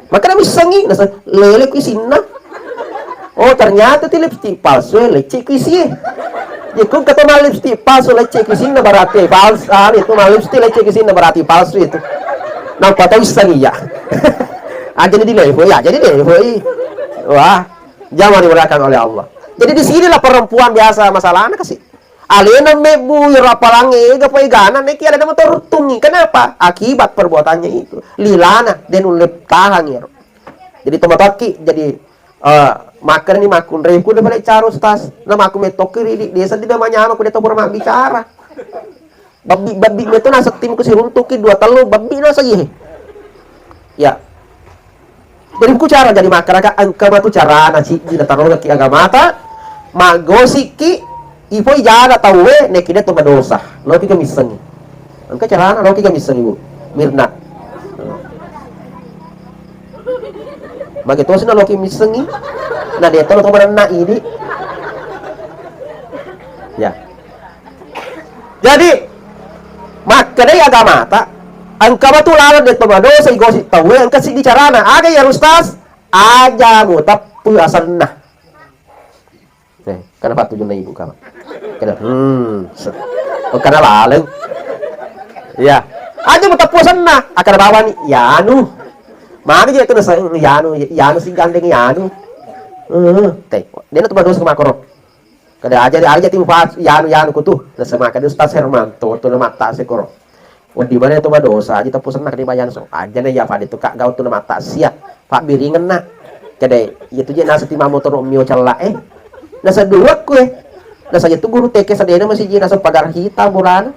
Makanya misengi nasa. Lele ku isinna. Oh, ternyata ti lipstick palsu, eh, lecce ku isie. Ya, ku kata mah lipstick palsu, lecce ku isinna berarti palsu. Ah, itu mah lipstick lecce ku isinna berarti palsu itu. Nampa tau isseng iya. Ah, jadi di level ya, jadi di level i. Wah, jangan dimurahkan oleh Allah. Jadi di sinilah perempuan biasa masalahnya kasih. Alena mebbu iro apalangnge ega pa egana, neki alena motoruttungi. Kenapa? Akibat perbuatannya itu. Lilana, de nulle tahang iro. Jadi tomatoakki, jadi, eh, makkani makkunrai ku de balik cara, Ustaz. Na makku metokki ridi, desa di nama nyama ku de to pura mabbicara. Babbi-babbi meto naseng timku siruntuki dua tellu babbi naseng iye. Ya. Jadi ku cara jadi makkadaka engka matu carana siddi natarogaki agamata, maggosikki, ipoi jaga tauwe, nekida to madosa. Loki ka missengi. Engka carana loki ka missengi, Bu. Mirna. Mage tosi na loki missengi. Na deto lo to manenna idi. Ya. Jadi, makkedai agamata, engka matu laleng de to madosa, igosip tauwe, engka siddi carana. Aga iya, Ustaz? Aja muteppu asenna. Eh, kenapa tujunna ibu kamu? Kena, hmm, se-, oh, kena laleng. Iya. Aja muteppu asenna. Akan bawani, yanu. Magi je kena se-, yanu, yanu si gandeng yanu. Hmm, teh, de na to madosa makoro. Kada aja, aja timu pas, yanu, yanu kutu. Nasema kada Ustaz Hermanto, tu na matta sekoro. Wedding bane to madosa, aja teppu senna kada bayang so. Aja na iya pada tu kak gau tu na matta sia. Pak biringan na. Kada, iya tu je nasa timu motoro mio cella, eh. Nasa dua kue. Nasa je tu guru T K sadena masih je nasa pagar hitam burana.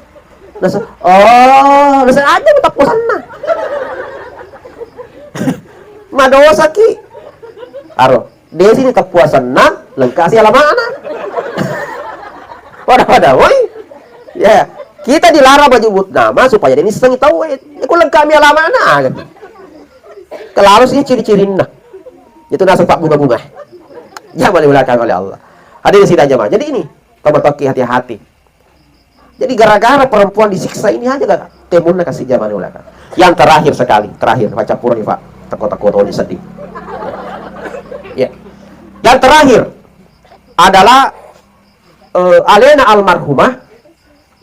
Nasa, oh, nasa aja teppu senna. Madosa ki. Aro. Desi ni teppu asenna, lengkasi alamana. Pada-pada, woi. Ya, kita dilarang menyebut nama supaya dia sengi tahu, eh, aku lengkami alamana. Kelalu sih ciri-cirinna. Itu nasab bunga-bunga. Jangan dilakukan oleh Allah. Hadirin sidang jamaah. Jadi ini, teman-teman hati-hati. Jadi gara-gara perempuan disiksa ini aja gak temunna kasih zaman ulaka. Yang terakhir sekali, terakhir, baca pura nih, Pak. Teko-teko toni sedih. Ya. Yang terakhir adalah, eh, alena almarhumah,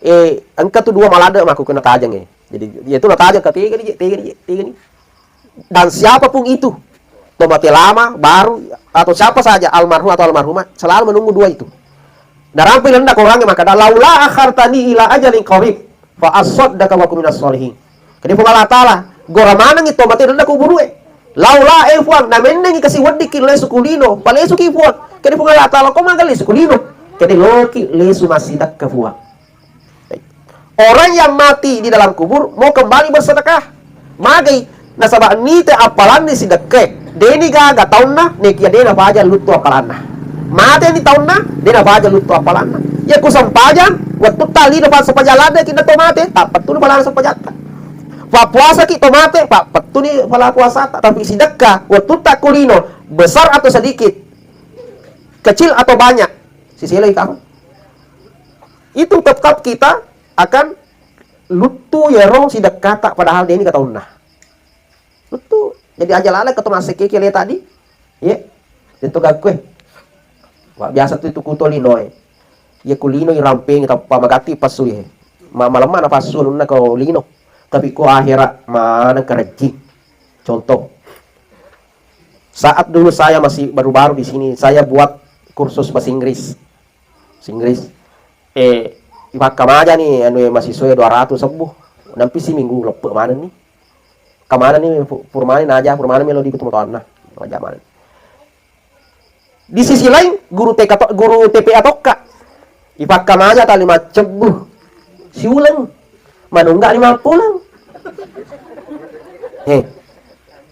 eh, engka tu dua malade maku kena tajeng, eh. Jadi, ya itu na tajeng ke tiga nih, tiga nih, tiga nih. Dan siapapun itu, tomate lama, baru, atau siapa saja, almarhum atau almarhumah, selalu menunggu dua itu. Narampe lenda korangnge makkeda, "Laula akhartani ila ajalin qarib, fa asaddaqa wa akun minas sholihin." Kede Puang Allah Taala, gora manengi tomate lenda kuburue. Laula, eh Puang, namennengi kasi weddikki lesu kulino, palesuki Puang. Kede Puang Allah Taala, ko maga lesu kulino? Kede loki lesu massidekka Puang. Orang yang mati di dalam kubur mau kembali bersedekah. Magai, nasaba nite appalanni sidekkae. Deni gaga taunna, nekia dena faja luttu appalanna. Mate ni taunna, dena faja luttu appalanna. Ya ku sempajang, wettu tali na sempajalanna kinna to mate, tappa tuli pahala sempajatta. Fa puasa ki to mate, fa pettuni pahala puasata. Tapi sidekka, wettu ta kulino, besar atau sedikit, kecil atau banyak, sisilai kamu. Itu tetap kita akan luttu yero sidekkata padahal deni kataunna. Luttu. Jadi aja laleng keto massekke kele tadi. Ye. Itu gakku, eh. Wah, biasa tu itu kuto lino, eh. Ye ku lino irampeng tappa magatti passu, eh. Ma malemma na passu nunna ko lino. Tapi ko akhera maneng kerejji. Contoh. Saat dulu saya masih baru-baru di sini, saya buat kursus bahasa Inggris. Bahasa Inggris. Eh, ipakkamaja ni anu, eh, mahasiswa dua ratus sebbu. Nampi si minggu leppe maneng ni. Kemana ni pu-, purmani naja, purmani melo di kutu matoanna. Naja maneng. Di sisi lain, guru T K to-, guru T P A tokka. Ipakkamaja tali maccebbu. Siuleng. Manungga lima puleng. He.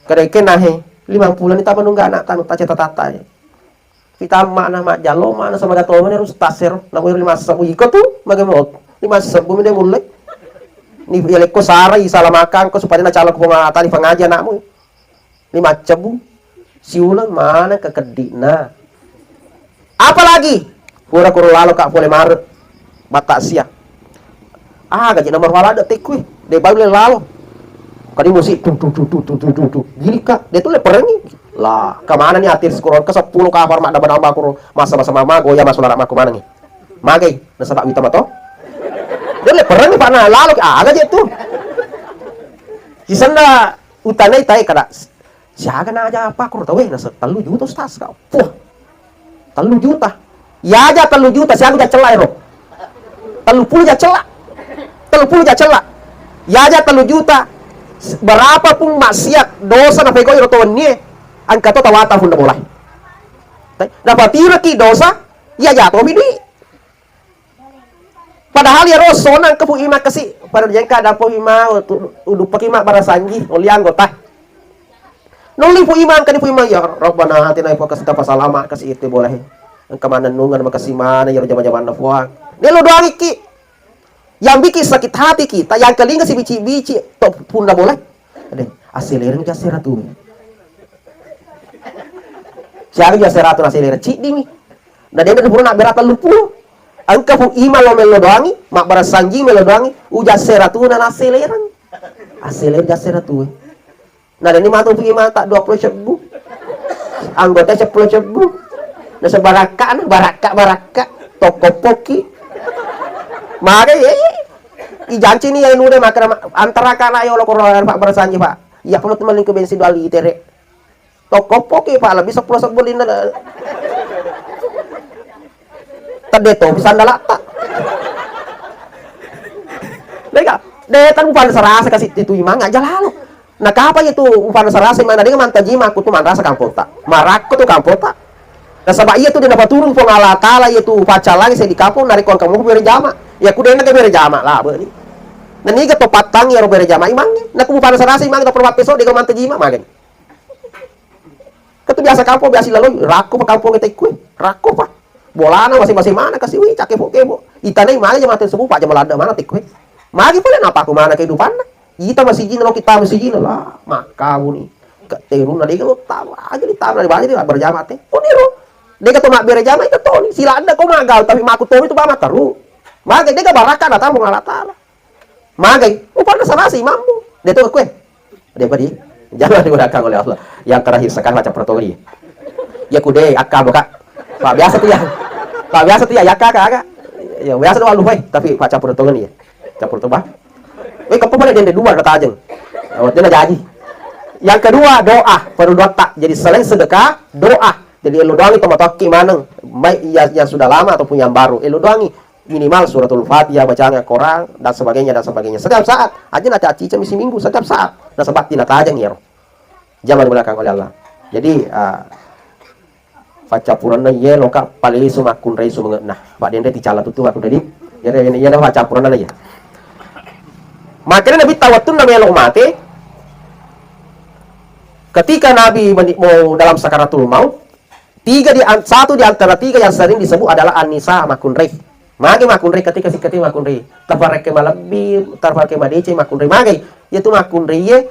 Kada ikena he. Lima puleng ni ta manungga anak tanu ta ceta tata he. Fitamma'na majjallo, ma'na samaga tomani harus tasero. Namo lima sebbu iko tu, magemo. Lima sebbu mi de mulle. Ni yalekko sarai salamakangko supaya nacalon ko pemata di pengaji anakmu. Lima sebbu. Siuleng mana kekeddi'na. Apalagi pura kuro lalo ka pole mare. Batak sia. Ah, gaji nomor wala de tekku. De baru le lalo. Kadi musik tu tu tu tu tu tu tu tu. Gili ka. De tu le perengi. Lah, kemana ni atir sekurang ke sepuluh kapar mak damba-damba kuro masa-masa mama goya masuk larak maku mana ni. Magai, nasaba wita mato. De le perengi pak na lalo ke aga je tu. Sisenda utanai tai kada. Siaga na aja apa kuro tawe nasa tellu juta ustaz kau. Puh. Tellu juta. Iyaja tellu juta, siaga ja cella ero. Tellu puluh ja cella. Tellu puluh ja cella. Iyaja tellu juta, s-, berapa pun maksiat, dosa napegau ero to wennie, engka to tawata funda bola. Napatiraki dosa, iyaja tomi dui. Padahal iyaro sona engka Pu Imang kasi, pada jengka ada Pu Imang, tu-, uduppaki mabbarasanji, oli anggota. Nolli Pu Imang, engkani Pu Imang, "Ya Rabbana, atina ipo kasi tapa salama kasi itu boleh. Engka manennungan makasi mana, ya jama-jamanna Puang." Delo doangiki. Yang bikin sakit hati kita, yang kelinga si bici-bici, to punna boleh. Ade, aselereng ja seratu. Siaga ja seratu aselereng, ciddimi. Na dena pura nabbera tellu puluh. Engka Pu Imang lo melo doangi, mabbarasanji melo doangi, uja seratuna na aselereng. Aselereng ja seratu. Na deni matu Pu Imang ta dua puluh sebbu. Anggota seppulo sebbu. Na sebarakka na, barakka, barakka. Tokko poki. Maka ye, ijanci ni ya nude makana antara kana yolo koro Pak barasanji Pak. Iya perlu teman ke bensin dua liter. Tokko poki Pak, lebih seppulo sebbu lina. Tedde to bisa ndalatta. Dega, de tan upan serasa kasi titu Imang aja lalu. Nakapa itu upan serasa Imang, dega mantaji makku tu manrasa kampota. Marakko tu kampota. Nasaba iya tu dena paturung Puang Allah Taala iya tu pacalangi saya di kampung narekko engka muku bere jama. Ya ku dena ke bere jama lah beni. Naniga to patang ya ro bere jama Imang. Naku upan serasa Imang to perwapeso dega mantaji ma magani. Ketu biasa kampung biasa laloi rakko pa kampung kita ikue. Rakko pa. Bolana masing-masing mana kasi wi cake po kebo. Itanai magi jama tu sebu pa jama lada mana tikue. Magi pole napa aku mana kehidupanna. Ita masijina lo kita masijina lah. Makkamu ni. Keteruna dega lo tawa aja di tawa di baju di berjama te. Oniro. Dega to mabbere jama ita toni. Sila ada ko magal tapi maku tomi tu bama teru. Magi dega baraka datang Allah Taala. Magai, upanna salasa imammu. De to kue. De padi. Jangan digunakan oleh Allah. Yang terakhir sekali baca pertolongan dia. Ya kude akka boka. Pak biasa tu ya. Pak biasa tu ya yakka kak. Ya biasa doang lupa tapi baca pertolongan dia. Campur coba. Eh kepo pada dende dua kata aja. Oh, dia jadi. Yang kedua doa, perlu doa tak. Jadi selain sedekah, doa. Jadi lo doang itu matokki maneng. Baik ya yang sudah lama ataupun yang baru. Eh lo doangi minimal suratul Fatihah, bacaan Al-Quran, dan sebagainya, dan sebagainya. Setiap saat, aja nanti acica misi minggu, setiap saat. Nah, sebab tidak tajang ya, roh. Jangan digunakan oleh Allah. Jadi, ah, paccapuranna ye loka palesu makkunrai sumenge'na. Pak Dende ticala tutu aku tadi. Jadi, ini, ini paccapuranna ya. Makanya Nabi tawattunna melo mate, ketika Nabi meni-, mau dalam sakaratul maut, Tiga di an-, satu di antara tiga yang sering disebut adalah an-nisa, makkunrai. Magi makkunrai ketika sikati makkunrai. Tafareke malebbi, tafareke madeceng makkunrai. Magi, yaitu makkunrai ye,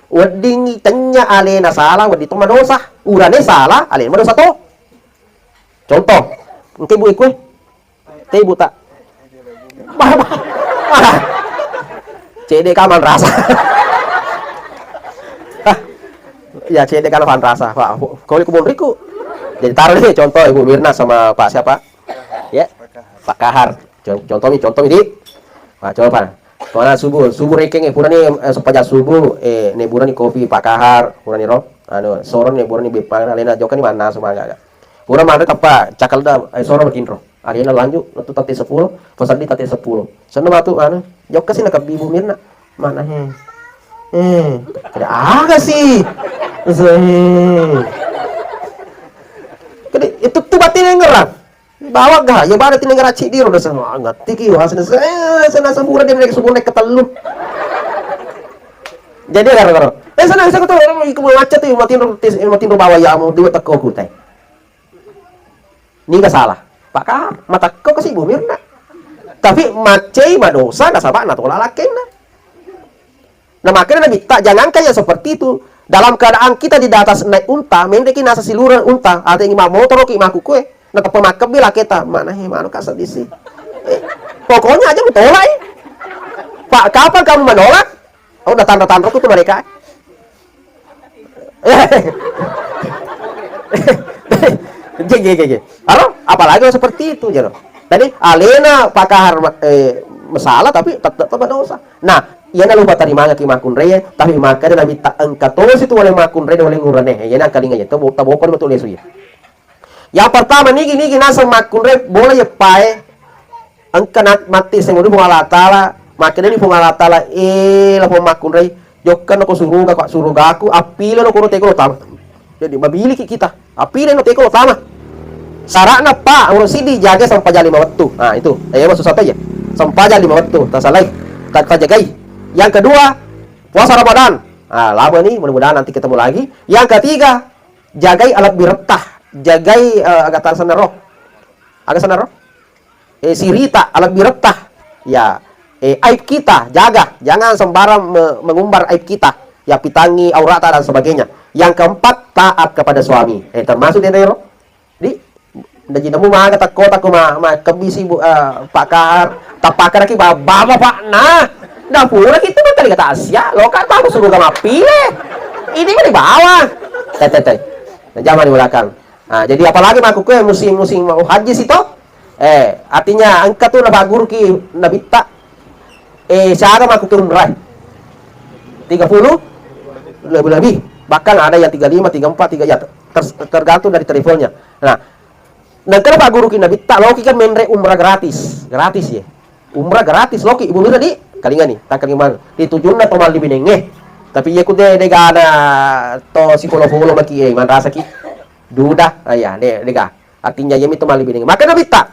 weddingi tenya alena salah, wedding to madosa. Urane salah, alena madosa to. Contoh, engke bu ikue. Te buta. Bah, bah. Ah. Cede kaman rasa. Ah. Ya cede kan fan rasa, Pak. Kau ku bonriku. Jadi taruh deh contoh Ibu Mirna sama Pak siapa? Ya. Pak Kahar. Con-, contoh mi, contoh mi di. Pak coba. Mana subuh, subuh rekeng eh purani eh, sepaja subuh eh ne burani kopi Pak Kahar, purani ro. Anu, soro ne burani beppa alena jokka ni manna semangat. Pura manre tappa cakal da, eh, soro matinro. Alena lanjut, lettu tette seppulo, pesaddi tette seppulo. Senna matu, anu, jokka si nakebbi Bu Mirna. Mana, he? Eh, kada aga sih. Sih. Kada, itu tu batin yang ngerang. Bawa gak? Ya, pada tineng ngerang cik diro, udah semangat. Tiki, wah, senna, senna, senna, sempurna dia naik, sempurna naik ketellu. Jadi, gara-gara. Eh, senna, saya ketemu orang ikut macet tuh, matinro, tis-, matinro bawa ya, mau dua teko kutai. Niga salah? Pak Kahar, matakko kasi Bu Mirna. Tapi maccei madosa nasaba natola lakkenna. Nah, makanya Nabi tak jangankan yang seperti itu. Dalam keadaan kita di atas naik unta, mendeki nasa siluran unta, atau ingin motoroki maku kue, nah tepa makkebbi laketa, mana he manu kasa disi. Eh, pokoknya aja mutolak eh. Pak, kapan kamu menolak? Oh, udah tanda-tanda tuh mereka. Jeng, jeng, jeng, jeng. Aro, apalagi yang seperti itu, jero. Tadi alena Pak Kahar, eh, masalah, tapi tetap, tetap dosa. Nah, iya na lupa tadi manga ki makunre, tapi makanya Nabi tak engka tosi tu oleh makunre, oleh ngurane. Iya na kalinga ya, tabo, tabo apa betul Yesus ya. Yang pertama, nigi-nigi naseng makkunrai bola yeppae, engka na-, matti seng ri Puang Allah Taala, makkedani Puang Allah Taala, "Eh, la Puang makkunrai, jokka nako suruga, Pak, surugaku, appile no koro teko lo tama." Jadi, mabiliki kita, appile no teko lo tama. Syaratna, Pak, urung siddi, jaga sempajang lima wettu. Nah, itu. Eh, maksud saya ya. Sempajang lima wettu, tasalai, ta-, tajagai. Yang kedua, puasa Ramadan. Ah, lama nih, mudah-mudahan nanti ketemu lagi. Yang ketiga, jagai alat biretta, jagai, eh, aga tasanna ro. Aga sanna ro? Eh, sirita, alat biretta. Ya, eh, aib kita, jaga. Jangan sembarang me-, mengumbar aib kita. Ya, pitangi aurata dan sebagainya. Yang keempat, taat kepada suami. Eh, termasuk di ro? Di, nda jinemu maga takko takko ma, ma kebisi bu, eh, Pak Kahar, tapakar ki ba-, baba Pak na. Nda pura kita makkali kata Asia, lo kan bagus suruh gama pile. Ini mah di bawah. Teh, teh, teh. Nah, jangan di belakang. Nah, jadi apalagi makkukue musim-musim mau haji sih toh. Eh, artinya engka tu napaguruki nabitta. Eh, siaga makkukue umrah. Tiga puluh lebih-lebih. Bahkan ada yang tiga lima, tiga empat, tiga ya ter-, tergantung dari travelnya. Nah, nengka napaguruki nabitta, loki kan menre umrah gratis. Gratis ya. Umrah gratis loki, ibu mira di kalinga nih, tak kalinga. Di tujunna to malli binenge. Tapi iya ku de, de gana to sipolo-polo maki, eh, manrasa ki. Duda, ah, iya, de, de ga. Artinya iya mi to malli binenge. Maka nabitta.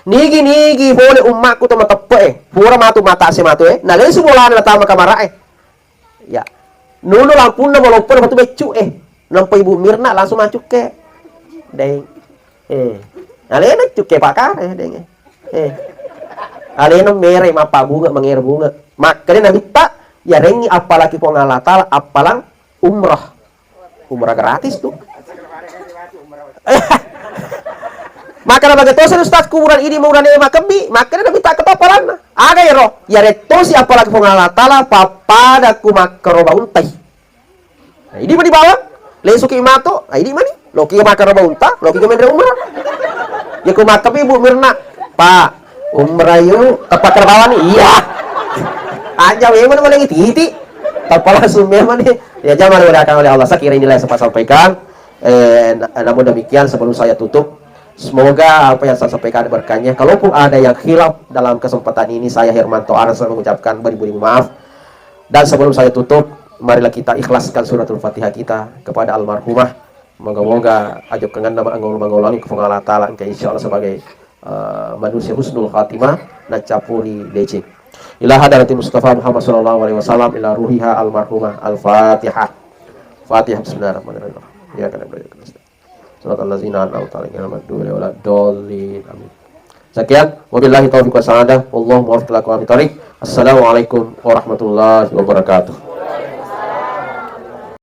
Nigi-nigi pole ummakku to mateppe, eh. Pura matu mata se matu, eh. Nalesu bolana natama kamara, eh. Ya. Nunu lampunna maloppo napatu beccu, eh. Nampa Ibu Mirna langsung maccukke. Deng. Eh. Alena cukke pakare, deng. Eh. Alena mere mappa bunga, mangere bunga. Makkeda nabitta, yarengngi appalaki Puang Allah Taala, appalang umrah. Umrah gratis tu. Maka na bage tosi ustaz kuburan idi maurane makebbi, makkeda nabitta ketopalanna. Aga ero, yarettosi apalagi Puang Allah Taala pappada ku makkaro bauntai. Nah, idi mani bawang, lesuki mato, nah, idi mani, loki makkaro baunta, loki menre umrah. Ya ku makkebi Bu Mirna, Pak, umrah yuk, tepat bawang nih, iya. Aja memang boleh titi, tepat langsung memang nih. Ya, jangan oleh akan oleh Allah. Saya kira inilah yang sempat sampaikan. Eh, na-, namun demikian, sebelum saya tutup, semoga apa yang saya sampaikan ada berkahnya. Kalaupun ada yang khilaf dalam kesempatan ini, saya Hermanto Arsa mengucapkan beribu-ribu maaf. Dan sebelum saya tutup, marilah kita ikhlaskan suratul Fatihah kita kepada almarhumah. Moga-moga ajo kengan nama anggol-manggol langit ke Allah Ta'ala, engka insya Allah sebagai, eh, manusia husnul khatimah, nacappuri deceng. Ila hadarati Mustafa Muhammad sallallahu alaihi wasallam, ila ruhiha almarhumah. Al-Fatihah. Fatihah. Bismillahirrahmanirrahim. Iyyaka na'budu wa iyyaka nasta'in. Shiratal ladzina an'amta 'alaihim ghairil maghdubi 'alaihim waladdallin. Amin. Sekian, wabillahi taufiq wassa'adah. Wallahu muwaffiq ila aqwamit thariq. Assalamualaikum warahmatullahi wabarakatuh.